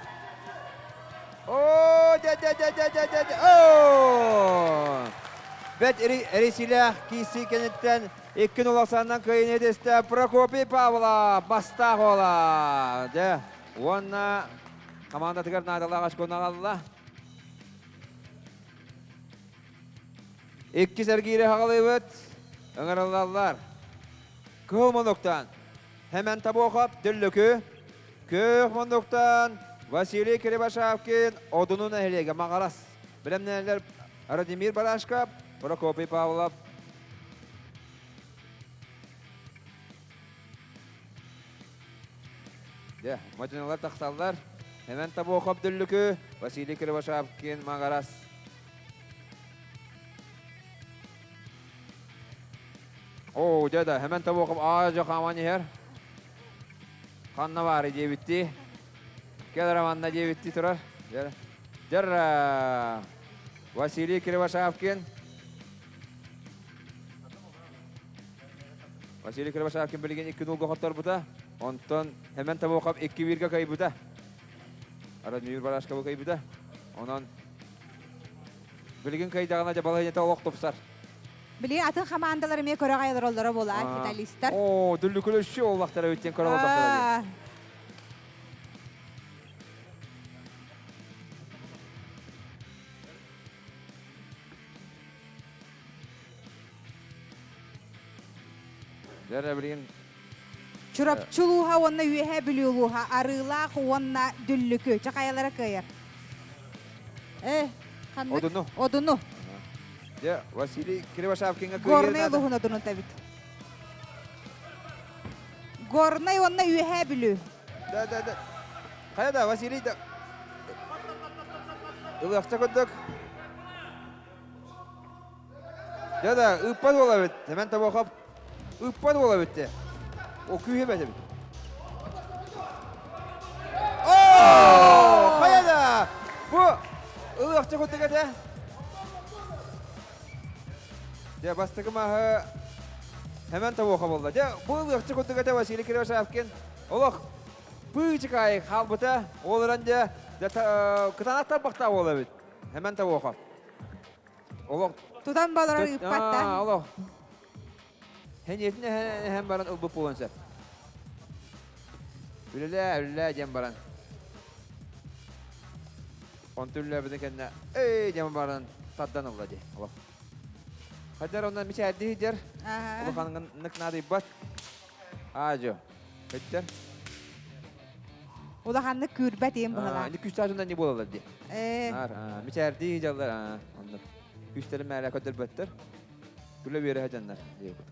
О, дэ дэ дэ дэ дэ дэ дэ. О! Бэт эрисилээх киирсии кэнниттэн икки нуласаннан кыайыны этистэ Прокопий Павлов бастаах уола. Дьэ, Уонна командатыгар наадалаах очкону аҕалла. Иккис эргиири хаҕалыыбыт. Ыҥырыллаллар. Кыһыл муннуктан Хэмэн Табуохап Дүллүкү, Күөх муннуктан Василий Кривошапкин Одуну нэһилиэгэ Маҕарас. Бэлэмнэнэллэр Радимир Барашков, Прокопий Павлов. Дьэ, мадьыналар тахсаллар. Эмэн Табуохап Дүллүкү, Василий Кривошапкин Магарас. Оо, дьэ да, Эмэн Табуохап аа-дьо хааман иһэр. Ханна баары диэбиттии. Кэл манна диэбиттии турар. Дьэр, дьэр, Василий Кривошапкин. Василий Кривошапкин билигин икки нулга хотторбута. Онтон Хэмэн Табуохап икки бииргэ кыайбыта. Радмир Барашковы кыайбыта. Онон билигин кыайдаҕына дьэ балаһыанньата олох тупсар.
Билигин атын хамаандалар эмиэ көрө аҕай олороллоро буолаа, финалистар.
Оо, дүллүкүлүшчү оллахтара үттен көрө олордохтара дии. Дьэ, билигин
Чурапчы улууһа уонна Үөһээ Бүлүү улууһа Арыылаах уонна Дүллүкү. Чэ, хайалара кыайар? Э, ханнык?
Одуну.
Одуну.
Дьэ, Василий Кривошапкиҥҥа кыайыы
Горнай
наада.
улууһун одунута эбит. Горнай уонна Үөһээ Бүлүү.
Да, да, да. Хайа да, Василий да. Ылыахча курдук. Дьэ да, ыыппат уола эбит. Сэмэн Тобохов ыыппат уола эбит де. О, күүһэ эбит. ылыахча курдук этэ. Дьэ, бастакы маһы Хэмэн тобуоха буолла. Дьэ, бу ылыахча курдук этэ Василий Кривошапкин. Олох быычыкаайы хаалбыта. Ол эрэн дьэ, кытаанах тарбахтаах буола эбит. Хэмэн тобуоха. Олох
Тутан болорор ыыппатта.
Олох. Хэньиэтин эһэн баран ылбыт буолуон сөп. Үлэлээ, үлэлээ диэн баран. Онту үлэлээбитин кэннэ, эй диэн баран тардан ылла дии. Олох. Хайдар онно мичээрдии сылдьар. Улаханнык наадыйбат. Аажо. Өттөр.
Улаханнык күүрбэт иим быһалаах.
Ини күүстээх дьоннор не буолаллар дии. Наар мичээрдии сылдьаллар. Онно күүстэрин мээлэ көрдөрбөттөр. Күлэ үөрэ сылдьаннар диэбит.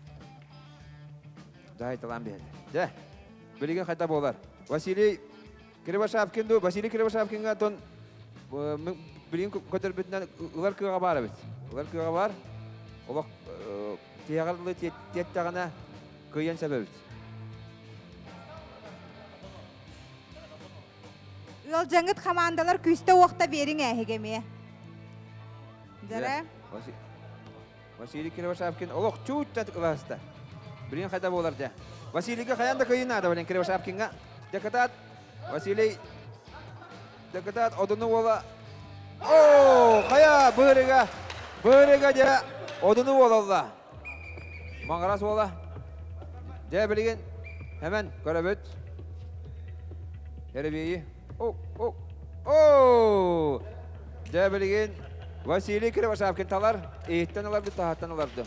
Дьаһайталаан биһэллэр. Дьэ, билигин хайда буолар? Василий Кривошапкин дуу, Василий Кривошапкинга тон билигин көтөрбүтүнэн ылар кыаҕа баар эбит. Ылар кыаҕа баар. Олох тиһэҕэр дылы тиэттэҕинэ кыайан сөп эбит.
Ыалдьаҥыт хамаандалар күүстэ-уохта биэриҥ ээһигэ эмиэ. Дьэрэ.
Василий Кривошапкин олох чуут-чат ыласта. Билигин хайда буолар дьэ. Василийга хайан да кыайыы наада блин Кривошапкинга. Дьакытаат Василий Дьакытаат одуну уола О, хайа быырыга быырыга дьэ одуну уолалла. Маҥырас уола. Дьэ билигин hemen көрөбүт. Эребиэйи. О, о, о! Дьэ билигин Василий Кривошапкин талар, иһиттэн ыларды, таһыттан ыларды.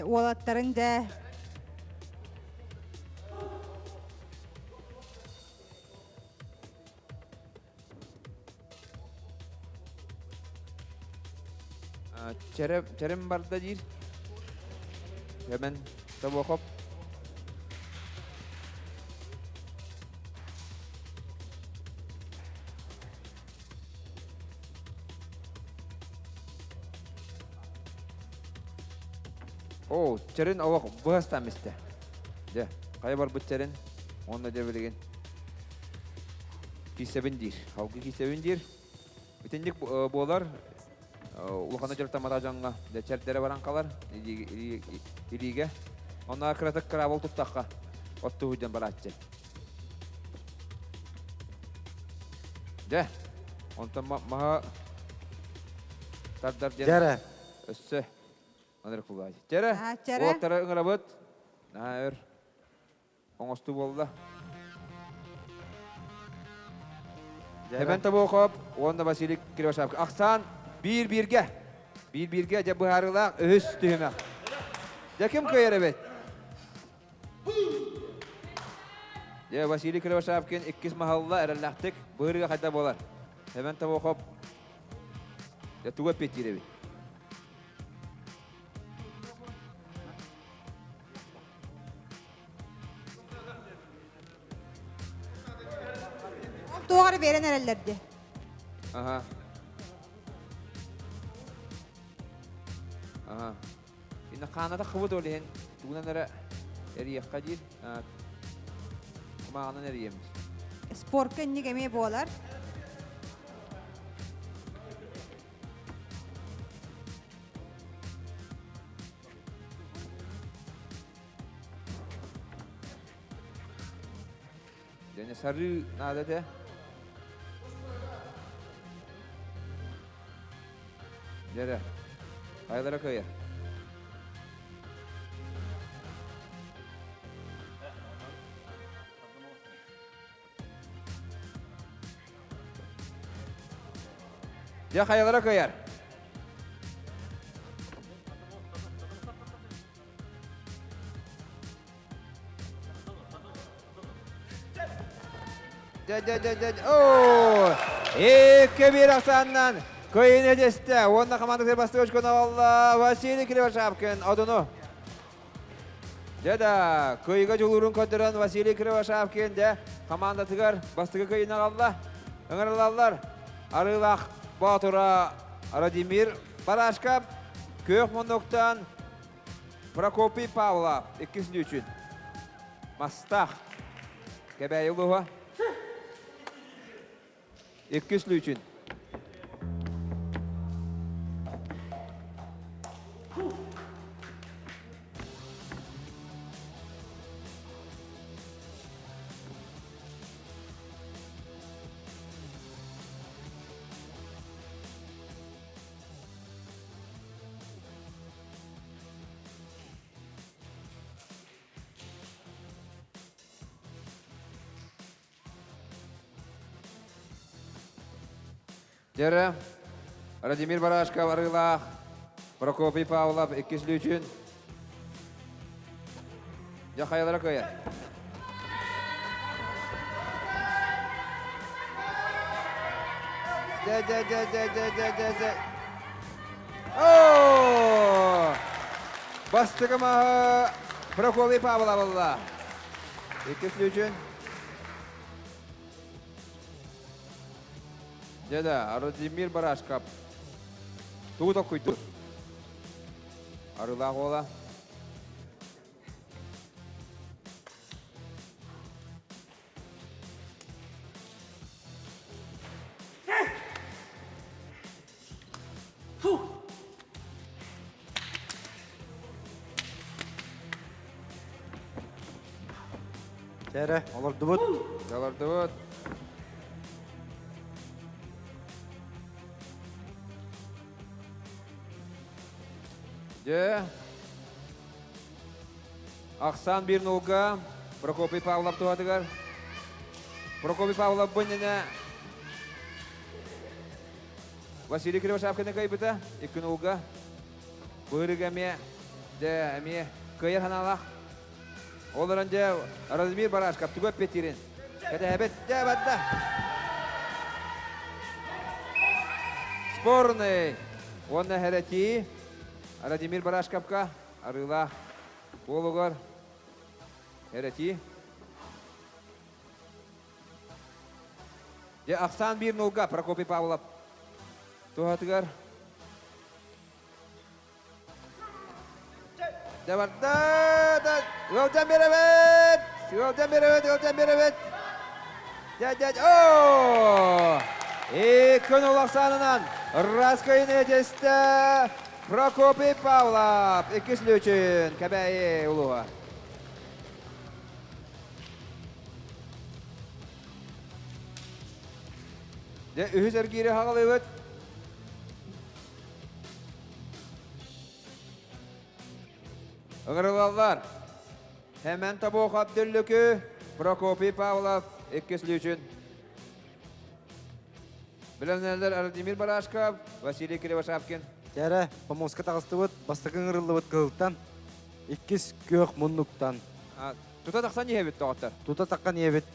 Уолаттарын дьэ
Чэрим барда диир. Hemen Тобохоп. О, чэрин олох быһастан истэ. Дьэ, хайа барбыт чэрин, онно дьэ билигин киисэбин диир. Алгы киисэбин диир. Итинник буолар улахана дьарыктамматах дьоҥҥо чэрдэрэ баран халар илиигэ. Онно кыратык кыраабыл туттахха оттуу дьон барааччы. Дьэ, онтон маһа тардар диэн
Дьэрэ.
өссө анырык булааччы. Дьэрэ, уолаттары ыҥырабыт. Наһаа өр оҥостуу буолла. Эбэн Тобуохоп уонна Василий Кривошапкин. Ахсаан биир-бииргэ. Биир-бииргэ дьэ быһаарыылаах үһүс түһүмэх. Дьэ ким кыайар эбит? Дьэ Василий Кривошапкин иккис маһалла эрэллээхтик быһырыга хайда буолар. Эбэн Тобуохоп дьэ тугу эппиэттиир эбит?
Туох эрэ биэрэн эрэллэр дии.
Аха. Аха. Инна хааната хыбыт ол иһин тугунан эрэ эрийэххэ диир. Кумааҕынан эрийэммит.
Спортка инник эмиэ буолар.
Дьэне сарыы наада этэ. Дьэрэ. Хайалара кыайар? Дьэ хайалара кыайар? Дьэ, дьэ, дьэ, дьэ, оо! Икки биир ахсаанынан кыайыыны эдистэ. Уонна командатын бастакы очкону алла Василий Кривошапкин одуну. Дьэ да, кыайыыга дьулуурун көрдөрөн Василий Кривошапкин дьэ командатыгар бастакы кыайыыны аҕалла. Ыҥырылаллар Арыылаах Боотура Владимир Барашков күөх муннуктан. Прокопий Павлов иккис лүүчүн. Мастаах. Кэбээйи улууһа. Иккис лүүчүн. Дьэрэ, Владимир Барашков арыылаах, Прокопий Павлов иккис лүүчүн. Дьэ, хайалара кыайар? Дэ, дэ, дэ, дэ, дэ, дэ, дэ, дэ. О! Бастакы маһы Прокопий Павлов ылла. Иккис лүүчүн. Дьэ Владимир Барашков тугу токкуйдур? Арылаах уола.
Чэрэ, олордубут.
Олордубут. Дьэ, Ахсаан биир нулга Прокопий Павлов туһатыгар. Прокопий Павлов бу иннинэ Василий Кривошапкины кыайбыта икки нулга. Быырыга эмиэ, дьэ, эмиэ кыайар санаалаах. Ол эрэн дьэ Радимир Барашков тугу эппиэттиирин кэтэһэбит. Дьэ, барда. Спорный уонна хэрэтии Радимир Барашковка Арыылаах уолугар эрэтии. Дьэ, ахсаан биир нулга Прокопий Павлов туһатыгар. Дьэ барда, да, ыалдьан биэрэбит! Ыалдьан биэрэбит, ыалдьан биэрэбит! Дьэ, дьэ, о! Икки нул ахсаанынан Раскайын этистэ Прокопий Павлов, иккис лүүчүн, Кэбээйи улууһа. Дьэ, үһүс эргиири хаҕалыыбыт. Ыҥырылаллар. Хэмэн Тобохов Дүллүкү, Прокопий Павлов иккис лүүчүн. Билэнэллэр Владимир Барашков, Василий Кривошапкин.
Кэрэ, помоска таҕыстыбыт, бастакы ыҥырыллыбыт кыһылтан, иккис күөх муннуктан.
Тута тахсан иһэбит, доҕоттор.
Тута таххан иһэбит.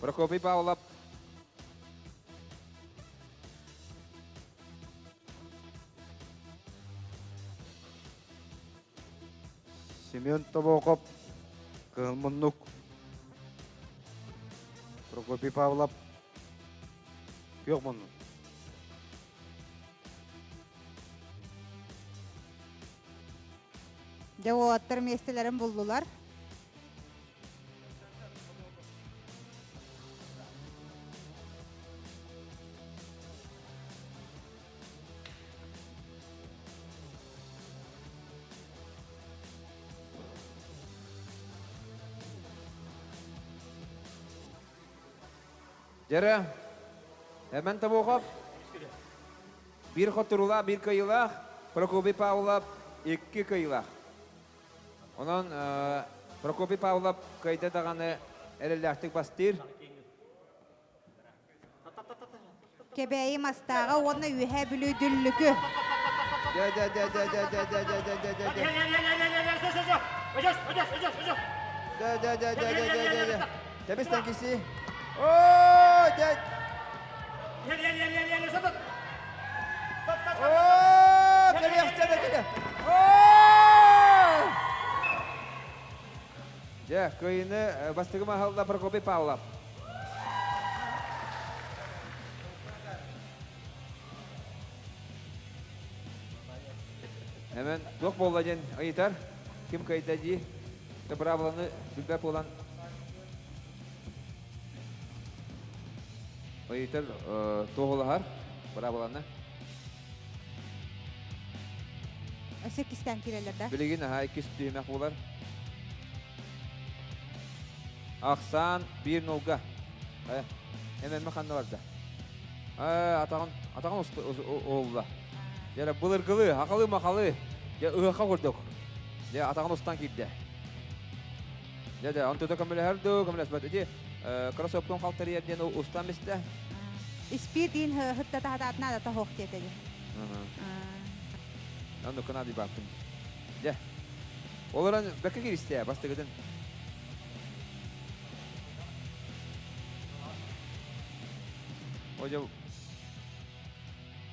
Прокопий Павлов
Семен Тобоокоп, Кыһыл Муннук, Прокопий Павлов, Күөх Муннук.
Дьэ уолаттар миэстэлэрин буллулар.
Дьэрэ, Эмэн Тобохов, биир хотуруулаах, биир кыайыылаах, Прокопий Павлов икки кыайыылаах. Онон Прокопий Павлов кыайда даҕаны эрэллээхтик бастыыр.
Кэбээйи Мастааҕа уонна Үөһээ Бүлүү Дүллүкү.
Тэбис тэнкиси. Оо, дэ. Оо, кэлиэхчэ да кэлэ. Оо! Дьэ, кыайыыны бастакы маһалла Прокопий Павлов. Эмен туох буолла диэн ыйытар. Ким кыайда дии. Быраабыланы билбэт буолан ыйытар туоһулаһар быраабыланы.
Өссө иккистээн киирэллэр да?
Билигин аһа иккис түһүмэх буолар. Ахсаан 1-0-га. ММ ханна барда? Атаҕын атаҕын уолла. Дьэ былыргылыы, хахалы-махалы, дьэ ыһыахха курдук. Дьэ атаҕын устан киирдэ. Дьэ дьэ, онтута көмөлөһөр дуу, көмөлөспөт. Ити кроссовкун халтарыйар диэн устан бистэ.
Испиир диин хытта таһатаатына да тоһуох диэтэ дии.
Оннукка наадыйбаппын. Дьэ. Олорон бэккэ киристэ бастыгытын. Ожо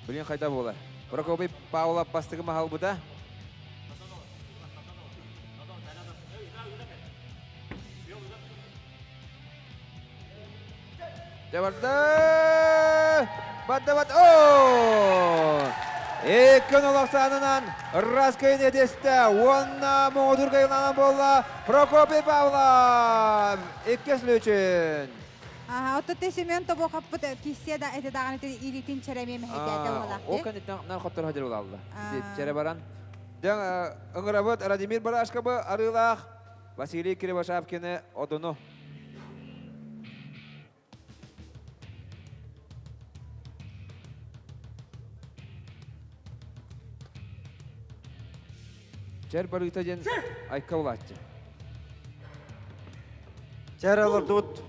Блин хайда буолар. Прокопий Павлов бастыгы маһалбыта. Дебарда! Бадда бат! О! Икки олохсаанынан Раскайын этесте уонна Моңодур кайыланан буолла Прокопий Павлов иккис лүчүн.
Аха, оттон Семен Тобуохаппыт киссиэ да эти даҕаны илиитин чэрэмиэ мэһэйдээтэ уолаах.
Ол кэнниттэн нар хотторо сылдьар буолалла. Чэрэ баран. Дьэ, ыҥырабыт Радимир Барашкабы арыылаах Василий Кривошапкины одуну. Чэр барыыта диэн айка булааччы.
Чэр олордубут.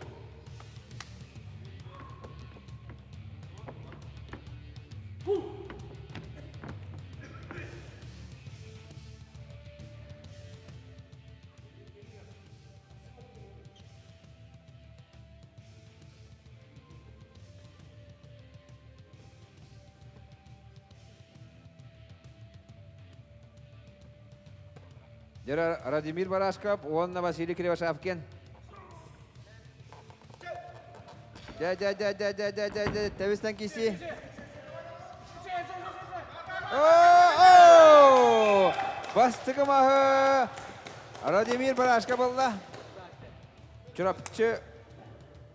Радимир Барашков уонна Василий Кривошапкин. Дэ дэ дэ дэ дэ дэ дэ дэ тэбистэн киси. О! Бастыкы маһы Радимир Барашка булла. Чурапчы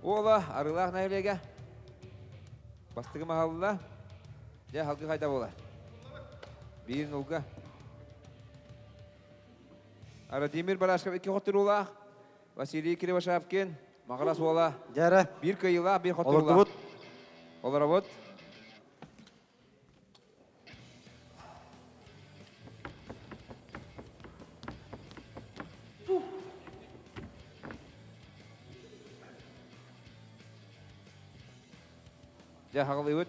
уола Арылаах нэһилиэгэ. Бастыкы маһалла. Дьэ, халгы хайда буолар. Биир нулга. Радимир Барашков икки хотуруулаах. Василий Кривошапкин, Маҕарас уола.
Дьара.
Биир кыайыылаах, биир хотуруулаах. Олоробут. Дьэ, хаҕылыыбыт.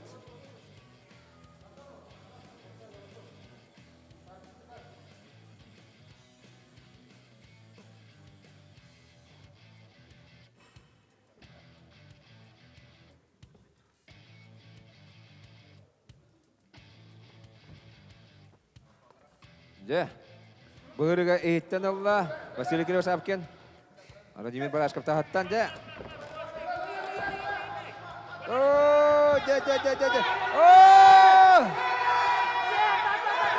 Дьэ, быһырыга иһиттэн ылла Василий Кривошапкин. Владимир Барашков таһыттан дьэ. О, дьэ, дьэ, дьэ, дьэ, дьэ. О!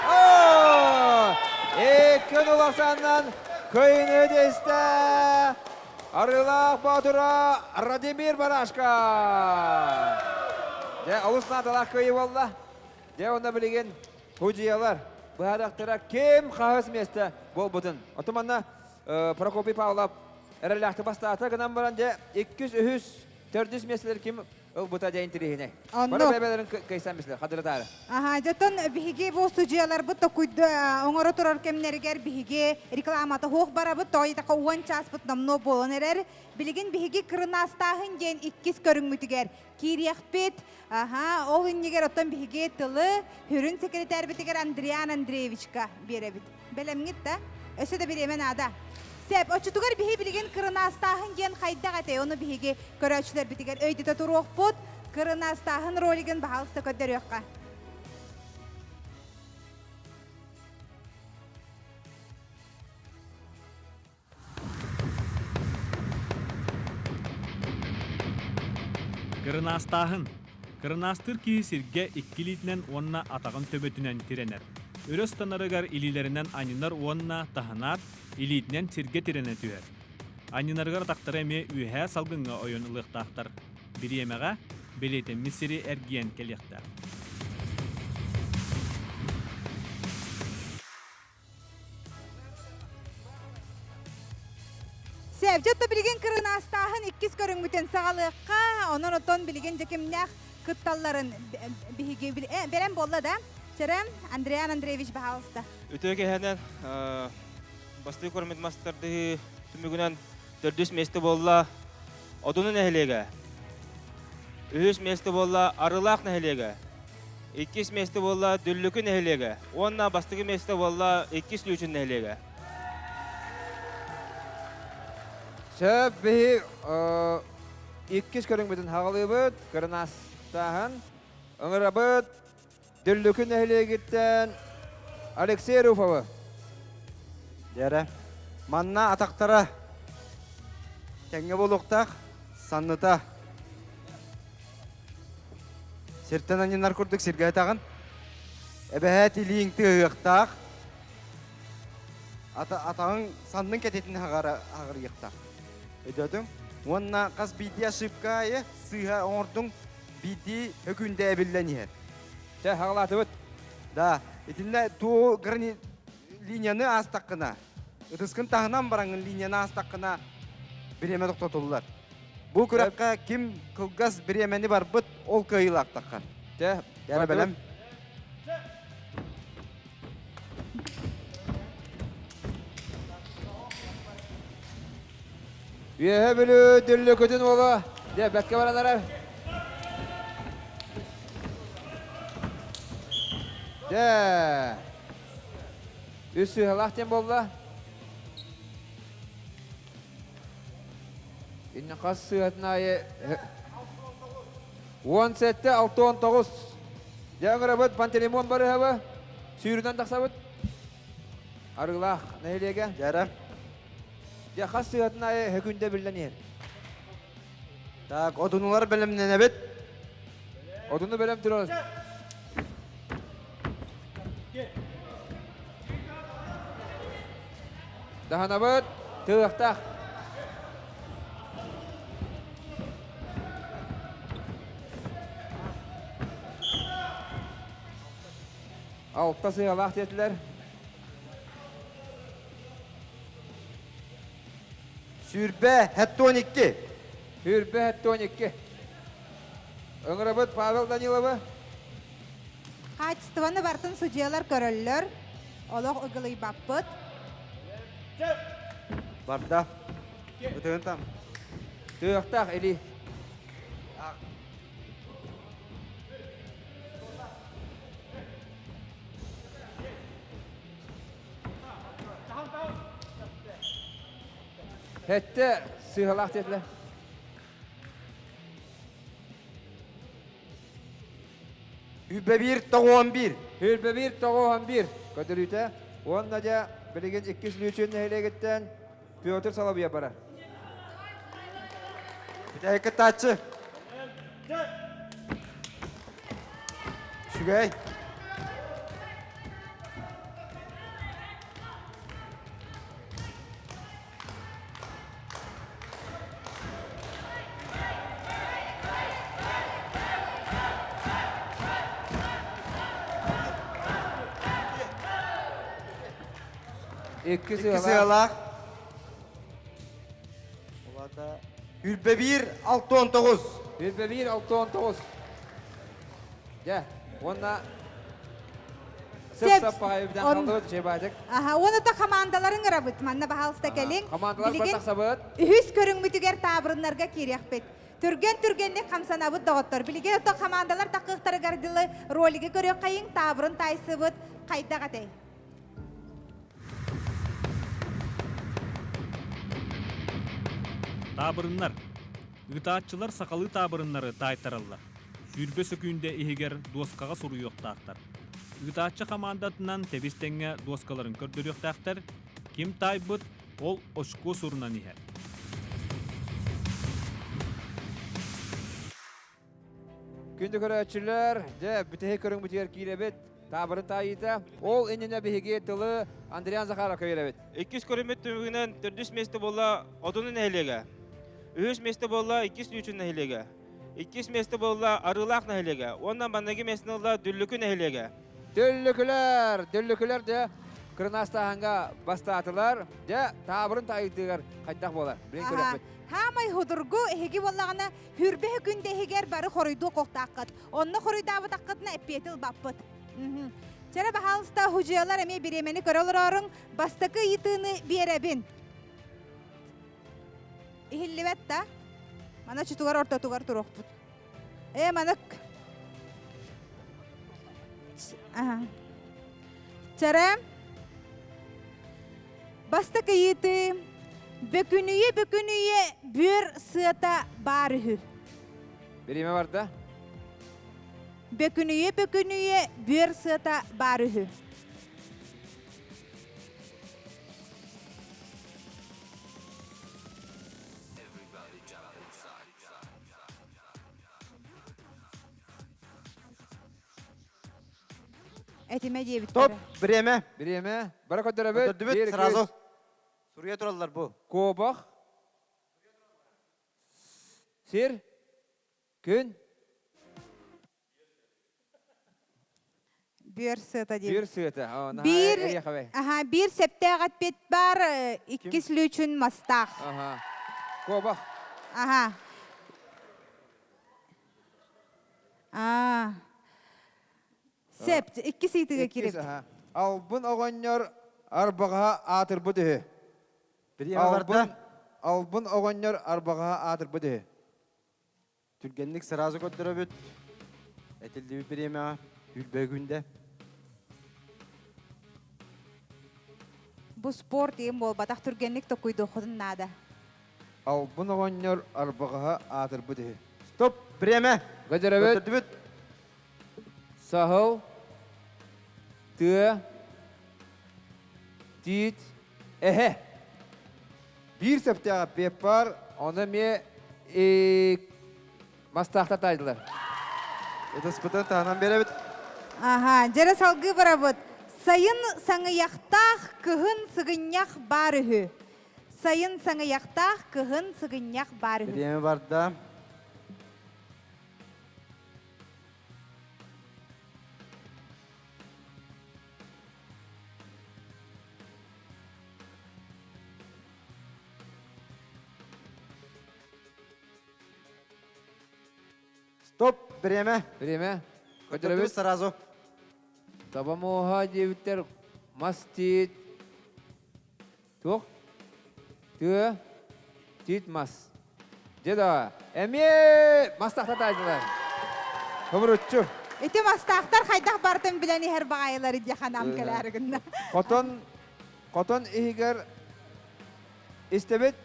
О! Икки улахсаннан кыйыны десте Арыылаах Боотура Радимир Барашка! Дьэ, олус наадалаах кыайыы буолла. Дьэ, онно билигин судьуйалар быһаарыахтара ким хаһыс миэстэ буолбутун. Оттон манна Прокопий Павлов эрэллээхтик бастаата гынан баран дьэ иккис, үһүс, төрдүс миэстэлэр ким ылбыта дьэ интэриэһинэй. Бары бэйбэлэрин кыйсан бислэр, хадырытаары.
Аха, дьотон биһиги бу судьуйаларбыт токуйда оҥоро турар кэмнэригэр биһиги рекламата хуох барабыт, тоҕо уон чааспыт номнуо буолан эрэр. Билигин биһиги кырынаастааһын диэн иккис көрүҥмүтүгэр киириэхпит. Аха, ол иннигэр оттон биһиги тылы хүрүн секретарбитигэр Андриан Андреевичка биэрэбит. Бэлэмҥит да? Өссө да бириэмэ наада. Сеп, оччотугар биһи билигин кырынаастааһын диэн хайдах этэй? Ону биһиги көрөөччүлэрбитигэр өйдөтө туруохпут. Кырынаастааһын ролигын баһаалыста көрдөрүөххэ.
Кырынаастааһын. Кырынаастыыр киһи сиргэ икки илиитинэн уонна атаҕын төбөтүнэн тирэнэр. Өрө ыстанарыгар илиилэринэн анньынар уонна таһынаат, илиитинэн сиргэ тирэнэ түһэр. Анньынарыгар атахтара эмиэ үөһээ салгыҥҥа ойон ылыахтаахтар. Бириэмэҕэ бэлиэтэммит сири эргийэн кэлиэхтээх.
Сээбдьэ билигин кырынаастааһын иккис көрүҥмүтүн саҕалыахха, онон отон билигин дьэкимнээх кытталларын биһиги бэлэм буолла да? Чэрэ, Андриан Андреевич, баһаалыста.
Үтүө киһинэн бастыы көрмүт мастардыы түмүгүнэн төрдүс миэстэ буолла Одуну нэһилиэгэ. Үһүс миэстэ буолла Арылаах нэһилиэгэ. Иккис миэстэ буолла Дүллүкү нэһилиэгэ уонна бастакы миэстэ буолла Иккис Лүүчүн нэһилиэгэ. Сөп биһи иккис көрүҥмүтүн хаҕалыыбыт, кырынастааһын. Ыҥырабыт Дүллүкү нэһилиэгиттэн Алексей Руфовы.
Дьэрэ, манна атахтара тэҥҥэ буолуохтаах, санныта сиртэн анньынар курдук сиргэ атаҕын. Эбэһээт илииҥ тыаһыахтаах, атаҕыҥ саннын кэтитин хаҕарыйыахтаах. Өйдөөтүҥ? Уонна хас биирдии ошибка аайы сыыһа оҥордуҥ, биирдии өкүндэ эбиллэн иһэр.
Чэ, хаҕалаатыбыт.
Да, итиннэ туу грани линияны аастаххына, ытыскын таһынан бараҥын линияны аастаххына бириэмэ тохтотуллар. Бу күрэххэ ким кылгас бириэмэни барбыт, ол кыайыылаахтахха.
Чэ,
Яра бэлэм.
Үөһэ Бүлүү Дүллүкүтүн уола дьэ бэккэ баран эрэр. Дьэ үс сыыһалаах диэн буолла. Инне хас сыыһатын аайы 17 69 Дьэ ыҥырабыт Пантелеймон Барыһабы сүүрүнэн тахсабыт. Арыылаах нэһилиэгэ.
Дьэрэ.
Дьэ хас сыһыатын аайы хөкүндэ биллэн иһэр.
Так, одунулар бэлэмнэнэбит.
Одуну бэлэм турар. Даһанабыт, тыахтаах. Алта сыһалаах диэтилэр.
Сүүрбэ хэттуон икки.
Сүүрбэ хэттуон икки. Ыҥырабыт Павел Даниловы.
Хаачыстыбаны бартын судьуйалар көрөллөр. Олох ыгылыйбаппыт.
Барда. Ытыгын там.
Тыахтаах или. Хэттэ сыыһалаах диэтилэр.
Үбэ биир тоҕуон биир.
Үрбэ биир тоҕуон биир. Көтөрүүтэ. Уонна дьэ билигин иккис Лүүчүн нэһилиэгиттэн Петр Соловьев барар.
Бүтэһик кыттааччы. Үчүгэй.
Икки
Икки
сыалаах.
сыалаах. Улата Үрбэ биир 69.
Үрбэ биир 69. Дьэ, уонна сып-сап баҕайы бүтэн халлыбыт Чебадик.
Аха, уонна та хамаандаларын ырабыт. Манна баһаалыста кэлиҥ.
Хамаандалар
Билигин
тахсабыт.
үһүс көрүҥмүтүгэр таабырыннарга киириэхпит. Түргэн-түргэнник хамсанабыт доҕоттор. Билигин ото хамаандалар такыахтарыгар дылы ролиги көрүөххэйиҥ, таабырын таайсыбыт хайдах этэй?
Таабырыннар. Ыытааччылар сахалыы таабырыннары таайтараллар. Сүүрбэ сөкүүндэ иһигэр дуоскаҕа суруйуохтаахтар. Ыытааччы хамаандатынан тэбис-тэҥҥэ дуоскаларын көрдөрүөхтээхтэр. Ким таайбыт, ол очко сурунан иһэр.
Күндү көрөөччүлэр, дьэ, бүтэһик көрүҥмүтүгэр киирэбит. Таабырын таайыыта. Ол иннинэ биһиги тылы Андриан Захаровка биэрэбит.
Иккис көрүммүт түмүгүнэн төрдүс миэстэ буолла Одуну нэһилиэгэ. Үһүс миэстэ буолла Иккис Лүүчүн нэһилиэгэ. Иккис миэстэ буолла Арыылаах нэһилиэгэ. Уонна манныгы миэстэни ылла Дүллүкү нэһилиэгэ.
Дүллүкүлэр! Дүллүкүлэр дьэ кырынаастааһыҥҥа бастаатылар. Дьэ таабырын таайыытыгар хайдах буолар? Билин көрүөхпүт.
Хаамай худургу эһиги буоллаҕына хүрбэһи күндэ иһигэр бары хоруйдуу кохтааххыт. Онно хоруйдаабытаххытына эппиэти ылбаппыт. Чэрэ баһаалыста худьуйалар эмиэ бириэмэни көрө олороруҥ. Бастакы ыйытыыны биэрэбин. Иһиллибэт да? Мана чутугар ортотугар туруохпут. Э, манык. Аха. Чэрэ. Бастакы ыйытыы. Бөкүнүйэ бөкүнүйэ бүөр сыата баар үһү.
Бириэмэ барда.
Бөкүнүйэ бөкүнүйэ бүөр сыата баар үһү. Этимэ диэбиттэрэ.
Топ, бириэмэ.
Бириэмэ. Бара көрдөрөбүт.
Көрдөрдүбүт сразу. Суруйа тураллар бу.
Куобах. Сир. Күн.
Бүөр сыата диэбит.
Бүөр сыата.
Биир, аха, биир септеэх эппит бар, иккис лүүчүн мастаах.
Аха. Куобах.
Аха. Аа. Сеп, иккис ыйытыыга киирэбит.
Албын оҕонньор арбаҕаһа аатырбыт үһү. Албын, албын оҕонньор арбаҕаһа аатырбыт үһү.
Түргэнник сразу көрдөрөбүт. Этиллибит бириэмэҕэ үрбэ күндэ.
Бу спорт иин буолбатах түргэнник токуйдуоххутун наада.
Албын оҕонньор арбаҕаһа аатырбыт үһү.
Стоп! Время!
Көрдөрөбүт.
Көрдөрдүбүт.
Саһыл, тыа, тиит, эһэ. Биир сөптөөх эппиэт бар, ону эмиэ мастаахта таайдылар.
Ытыспытын таһынан биэрэбит.
Аха, дьэрэ салгыы барабыт. Сайын саҥыйахтаах, кыһын сыгынньах баар үһү. Сайын саҥыйахтаах, кыһын сыгынньах баар үһү.
Бириэмэ барда. Стоп, время.
Время.
Көтөрөбүт сразу.
Таба муоһа диэбиттэр мас тиит. Туох? Тыа, тиит мас. Дьэ да, эмиэ мастахта таайдылар. Хобуруччу.
Ити мастаахтар хайдах бартын билэн иһэр баҕайылары дии ханаам кэлээри гынна.
Хотон, хотон иһигэр истэбит.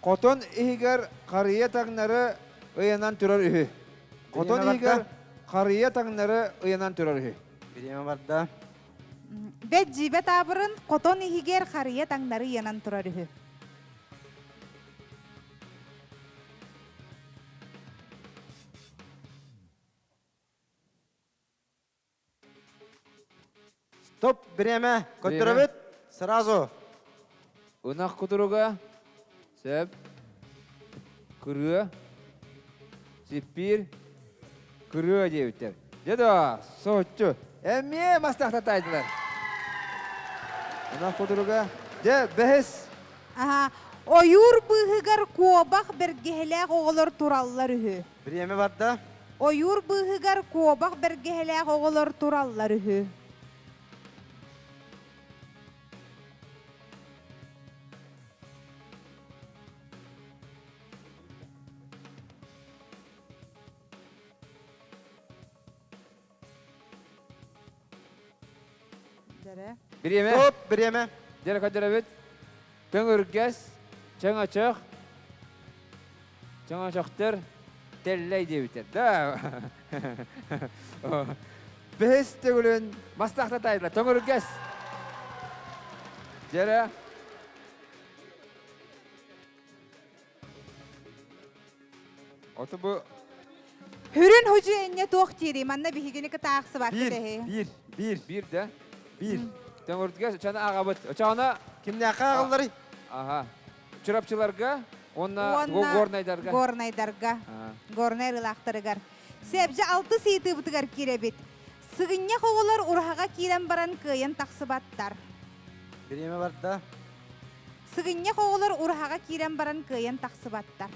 Хотон иһигэр харыйа таҥнары ыйанан турар үһү. Хотон иһигэр харыйа таҥнары ыйанан турар үһү.
Бириэмэ барда.
Бэт дьиибэ таабырын хотон иһигэр харыйа таҥнары ыйанан турар үһү.
Стоп, время. Көттөрөбүт. Сразу.
Ынах кутуруга, сөп, кырыа, сиппиир, кырыа диэбиттэр. Дьэ да, соһуччу. Эмиэ мастахта таайдылар. Ынах кутуруга, дьэ, бэһис.
Аха, ойуур быыһыгар куобах бэргэһэлээх оҕолор тураллар үһү.
Бириэмэ барда.
Ойуур быыһыгар куобах бэргэһэлээх оҕолор тураллар үһү.
Бириэмэ.
Стоп, бириэмэ.
Дьэ, көрдөрөбүт. Төҥүргэс, чөҥөчөх, чөҥөчөхтөр тэллэй диэбиттэр. Да. Бэһис төгүлүн мастахта тайла. Төҥүргэс. Дьэрэ. Ото бу
Хүрүн хужу энне туох дири, манна биһигини кытаахсыбакка дэһи.
Биир, биир. Биир да? Биир. Төҥүрдүгэ чана ааҕабыт. Очоҕуна
Кимнээххэ ааҕылларый?
Аха. Чурапчыларга уонна
Уонна
Горнайдарга.
Горнайдарга. Горнай ырылаахтарыгар. Сэбдьэ алты сыйтыыбытыгар киирэбит. Сыгынньах оҕолор ураһаҕа киирэн баран кыайан тахсыбаттар.
Бириэмэ барда.
Сыгынньах оҕолор ураһаҕа киирэн баран кыайан тахсыбаттар.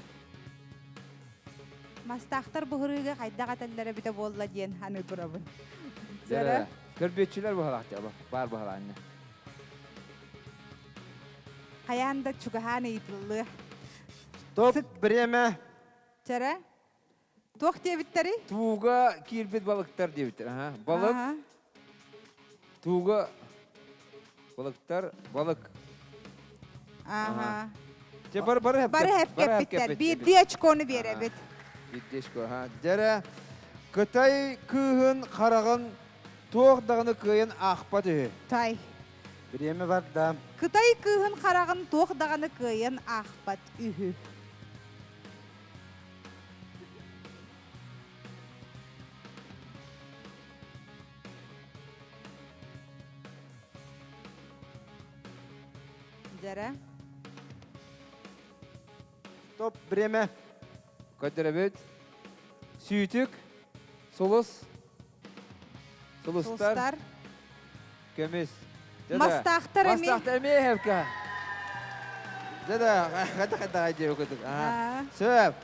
Мастаахтар буһурууга хайдах этэллэрэ эбитэ буолла диэн аны турабын.
Дьэрэ. Көрбүөччүлэр быһалаах баар быһалаанна.
Хайаан да чугаһаан ыйытыллыа.
Стоп, время.
Чэрэ. Туох диэбиттэрий?
Тууга киирбит балыктар диэбиттэр. Аха. Балык. Тууга балыктар, балык.
Аха.
Те бары бары
Бары хэпкэппиттэр. Биирдии очкону биэрэбит.
Биирдии очко. Аха. Дьэрэ Кытай кыыһын хараҕын туох даҕаны кыайан аахпат үһү.
Тай.
Бириэмэ барда.
Кытай кыыһын хараҕын туох даҕаны кыайан аахпат үһү. Дьэрэ.
Стоп, время.
Көрдөрөбүт. Сүүтүк, сулус, сулустар, көмүс.
Мастаахтар эмиэ.
Мастаахтар эмиэ хевка. Да-да, хата-хата диэбит курдук. Сөп.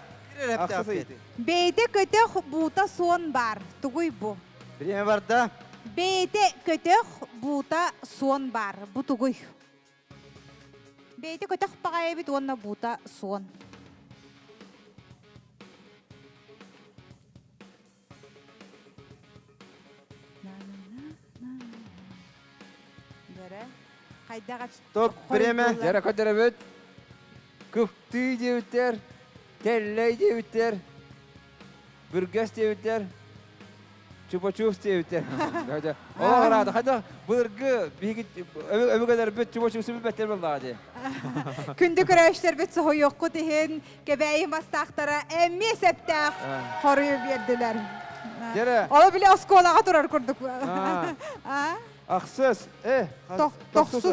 Бэйэтэ көтөх буута суон баар. Тугуй бу?
Бириэмэ барда.
Бэйэтэ көтөх буута суон баар. Бу тугуй? Бэйэтэ көтөх баҕайыбыт уонна буута суон. Дөрө. Хайдах
Стоп, время.
Дьэрэ көдөрөбүт. Кыптыы диэбиттэр, тэллэй диэбиттэр, бүргэс диэбиттэр, чупа-чупс диэбиттэр. Олох ыраата. Хайдах былыргы биһиги өбүгэлэрбит чупа-чупсы билбэттэр буоллаҕа дии.
Күндү көрөөччүлэрбит соһуйуоххут иһин Кэбээйи мастаахтара эмиэ сөптөөх хоруйу биэрдилэр.
Дьэрэ.
Ол били оскуолаҕа турар курдук.
Ахсыс, э, тохсус.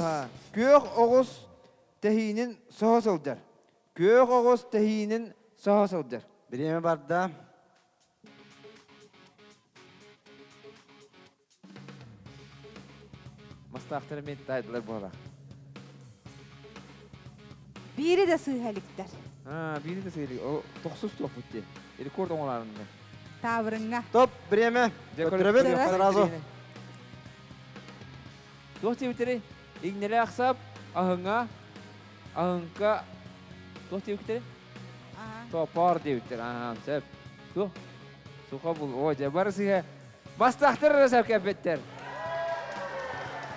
Күөх оҕус тэһиинин соһо сылдьар. Күөх оҕус тэһиинин соһо сылдьар.
Бириэмэ барда.
Мастаахтар эмиэ таайдылар буола.
Биири да сыыһа иликтэр.
Аа, биири да сыыһа илик. О, тохсус туохпут дии. Рекорд оҥораарынна.
Таабырыҥҥа.
Топ, время. Көтүрөбүт сразу.
Туох диэбиттэрий? Иҥнэлээх сап, аһыҥа, аһыҥка, туох диэбиттэрий? Топор диэбиттэр. Аа, сөп. Туох? Суха бул. О, дьэ, бары сыыһа. Бастаахтар эрэ сөп кэппиттэр.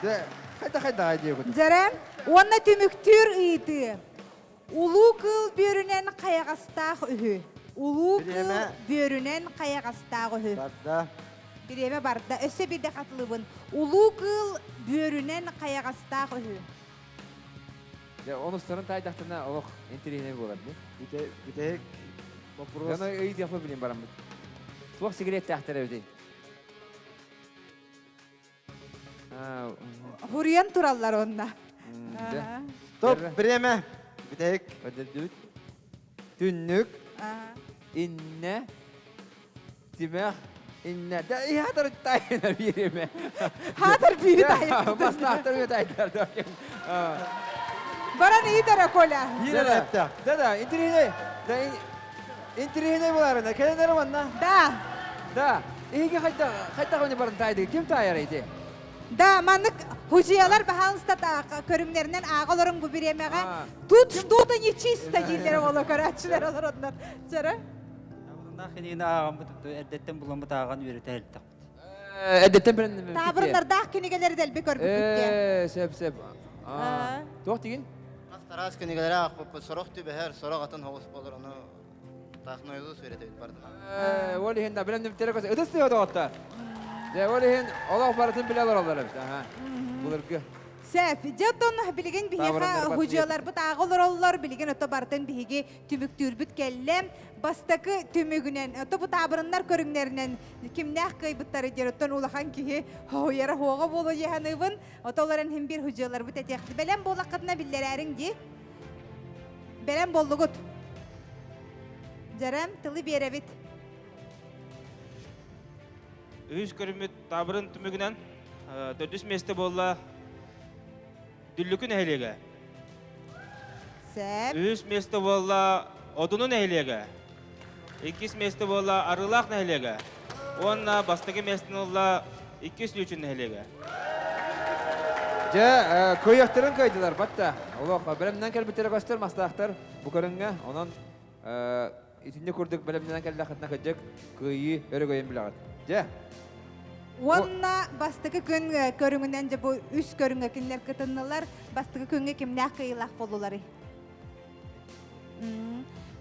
Дьэ, хайда-хайда диэбит.
Дьэрэ, уонна түмүктүүр ыйытыы. Улуу кыыл бүөрүнэн хайаҕастаах үһү. Улуу кыыл бүөрүнэн хайаҕастаах үһү.
Барда.
Бириэмэ барда. Өссө биирдэ хатылыбын. Улуу кыыл бүөрүнэн хайаҕастаах үһү.
Дьэ, онустарын таайдахтына олох интэриэһинэй буолар дии.
Бүтэһик вопрос.
Дьоно ыйытыахпын билин бараммыт. Туох сигареттэхтэр эбитий?
Хуруйан тураллар онно.
Стоп, время. Бүтэһик.
Өдөрдүбүт. Түннүк. Иннэ. Тимэх. Иннэ. Да, хаатар тайна бириме.
Хаатар бири тайна.
Бастаахтар бири тайдар.
Баран ыйытара Коля.
Да, да, да, интириһинэй. Да, интириһинэй буларына. Кэлэнэр манна.
Да.
Да. Эһиги хайдах хайдах оны баран таайдыгы? Ким таайар ити?
Да, маннык хужиялар баһаалыста көрүҥнэринэн ааҕа олорун бу бириэмэҕэ. Тут что-то нечисто дииллэр оҕолор көрөөччүлэр олороннор. Чара?
Кинини ааҕаммыт эрдэттэн буламмыт ааҕан үөрэтэ иһилтэхпит.
Эрдэттэн билэн
Таабырыннардаах кинигэлэри дэлби көрбүппүт
Ээ, сөп сөп. Туох тигин?
Тараас кинигэлэри аахпыппыт сорох түбэһэр, сорох атын хоҕус буолар, ону таахнойдуу үөрэтэбит бардына.
Ээ, ол иһин да билэн нүптере көс. Ытыс тыа доҕоттор. Дьэ, ол иһин олох барытын билэ олороллор эбит. Аха. Былыргы.
Сөп. Дьэ оттон билигин биһиэхэ худьуоларбыт ааҕа олороллор. Билигин ото барытын биһиги түмүктүүрбүт кэллэ. Бастакы түмүгүнэн, ото бу таабырыннар көрүҥнэринэн кимнээх кыайбыттары диэн оттон улахан киһи хоһуйара хуоҕа буолуо дии саныыбын. Ото олорон иһин биир худьуоларбыт этиэхти. Бэлэм буоллаххытына биллэрээриҥ дии. Бэлэм буоллугут. Дьэрэм, тылы биэрэбит.
Үһүс көрүммүт таабырын түмүгүнэн төрдүс миэстэ буолла Дүллүкү нэһилиэгэ.
Сэп.
Үһүс миэстэ буолла Одуну нэһилиэгэ. Иккис миэстэ буолла Арыылаах нэһилиэгэ. Уонна бастакы миэстэни ылла Иккис Лүүчүн нэһилиэгэ.
Дьэ, кыайыахтарын кыайдылар, батта. Олох бэлэмнэн кэлбиттэрэ көстөр мастаахтар бу көрүҥҥэ. Онон итинник курдук бэлэмнэнэн кэллэххитинэ кырдьык кыайыы өрөгөйүн билэҕит. Дьэ.
Уонна бастакы күн көрүҥүнэн дьэ бу үс көрүҥҥэ кинилэр кытыннылар. Бастакы күҥҥэ кимнээх кыайыылаах буоллуларый?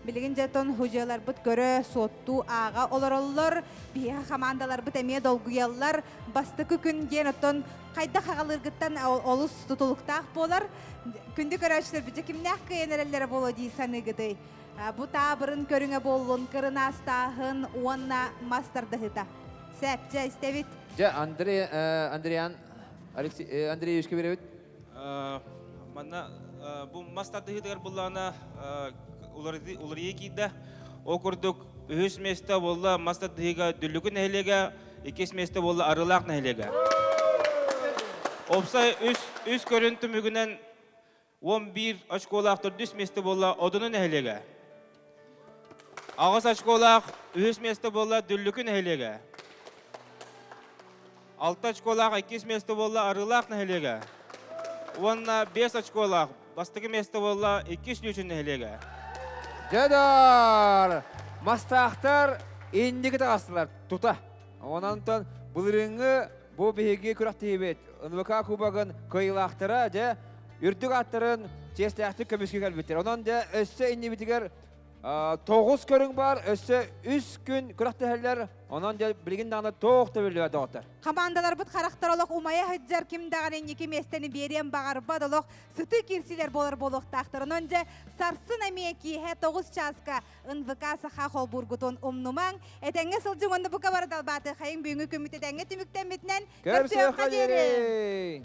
Билигин дьэ тон худьаларбыт көрө, суоттуу, ааҕа олороллор. Биһиэхэ хамаандаларбыт эмиэ долгуйаллар. Бастакы күн диэн оттон хайдах аҕалыыргыттан олус тутулуктаах буолар. Күндү көрөөччүлэрбит дьэ кимнээх кыайан эрэллэрэ буолуо дии саныыгытый? Бу таабырын көрүҥэ буоллун, кырынаастааһын уонна мас тардыһыыта. Сөп, дьэ истэбит.
Дьэ, Андрей, Андриан Алексей, Андреевичка биэрэбит.
Манна бу мас тардыһыытыгар буллаҕына уларыйыы киирдэ. Ол курдук үһүс миэстэ буолла мас тардыһыыга Дүллүкү нэһилиэгэ, иккис миэстэ буолла Арыылаах нэһилиэгэ. Уопсай үс, үс көрүн түмүгүнэн 11 очколаах төрдүс миэстэ буолла Одуну нэһилиэгэ. Аҕыс очколаах үһүс миэстэ буолла Дүллүкү нэһилиэгэ. Алта очколаах иккис миэстэ буолла Арыылаах нэһилиэгэ. Уонна биэс очколаах бастакы миэстэ буолла Иккис Лүүчүн нэһилиэгэ.
Дьэ Мастаахтар инники таҕыстылар тута. Онон былырыыҥҥы бу биһиги күрэхтэһиибит НВК Кубогын кыайыылаахтара дьэ үрдүк ааттарын чиэстээхтик көмүскүү кэлбиттэр. Онон дьэ өссө иннибитигэр тоҕус көрүҥ бар, өссө үс күн күрэхтэһэллэр. Онон дьэ билигин даҕаны туох да биллибэт доҕоттор.
Хамаандаларбыт харахтар олох умайа сылдьар ким даҕаны инники миэстэни биэриэн баҕарбат олох сытыы киирсиилэр буолар буолуохтаахтар. Онон дьэ сарсын эмиэ киэһэ тоҕус чааска НВК Саха холбуургутун умнумаҥ. Этэҥҥэ сылдьыҥ уонна бука бары далбааты хайыҥ бүгүҥҥү күммүт этэҥҥэ түмүктэммитинэн
көрсүөххэ диэри!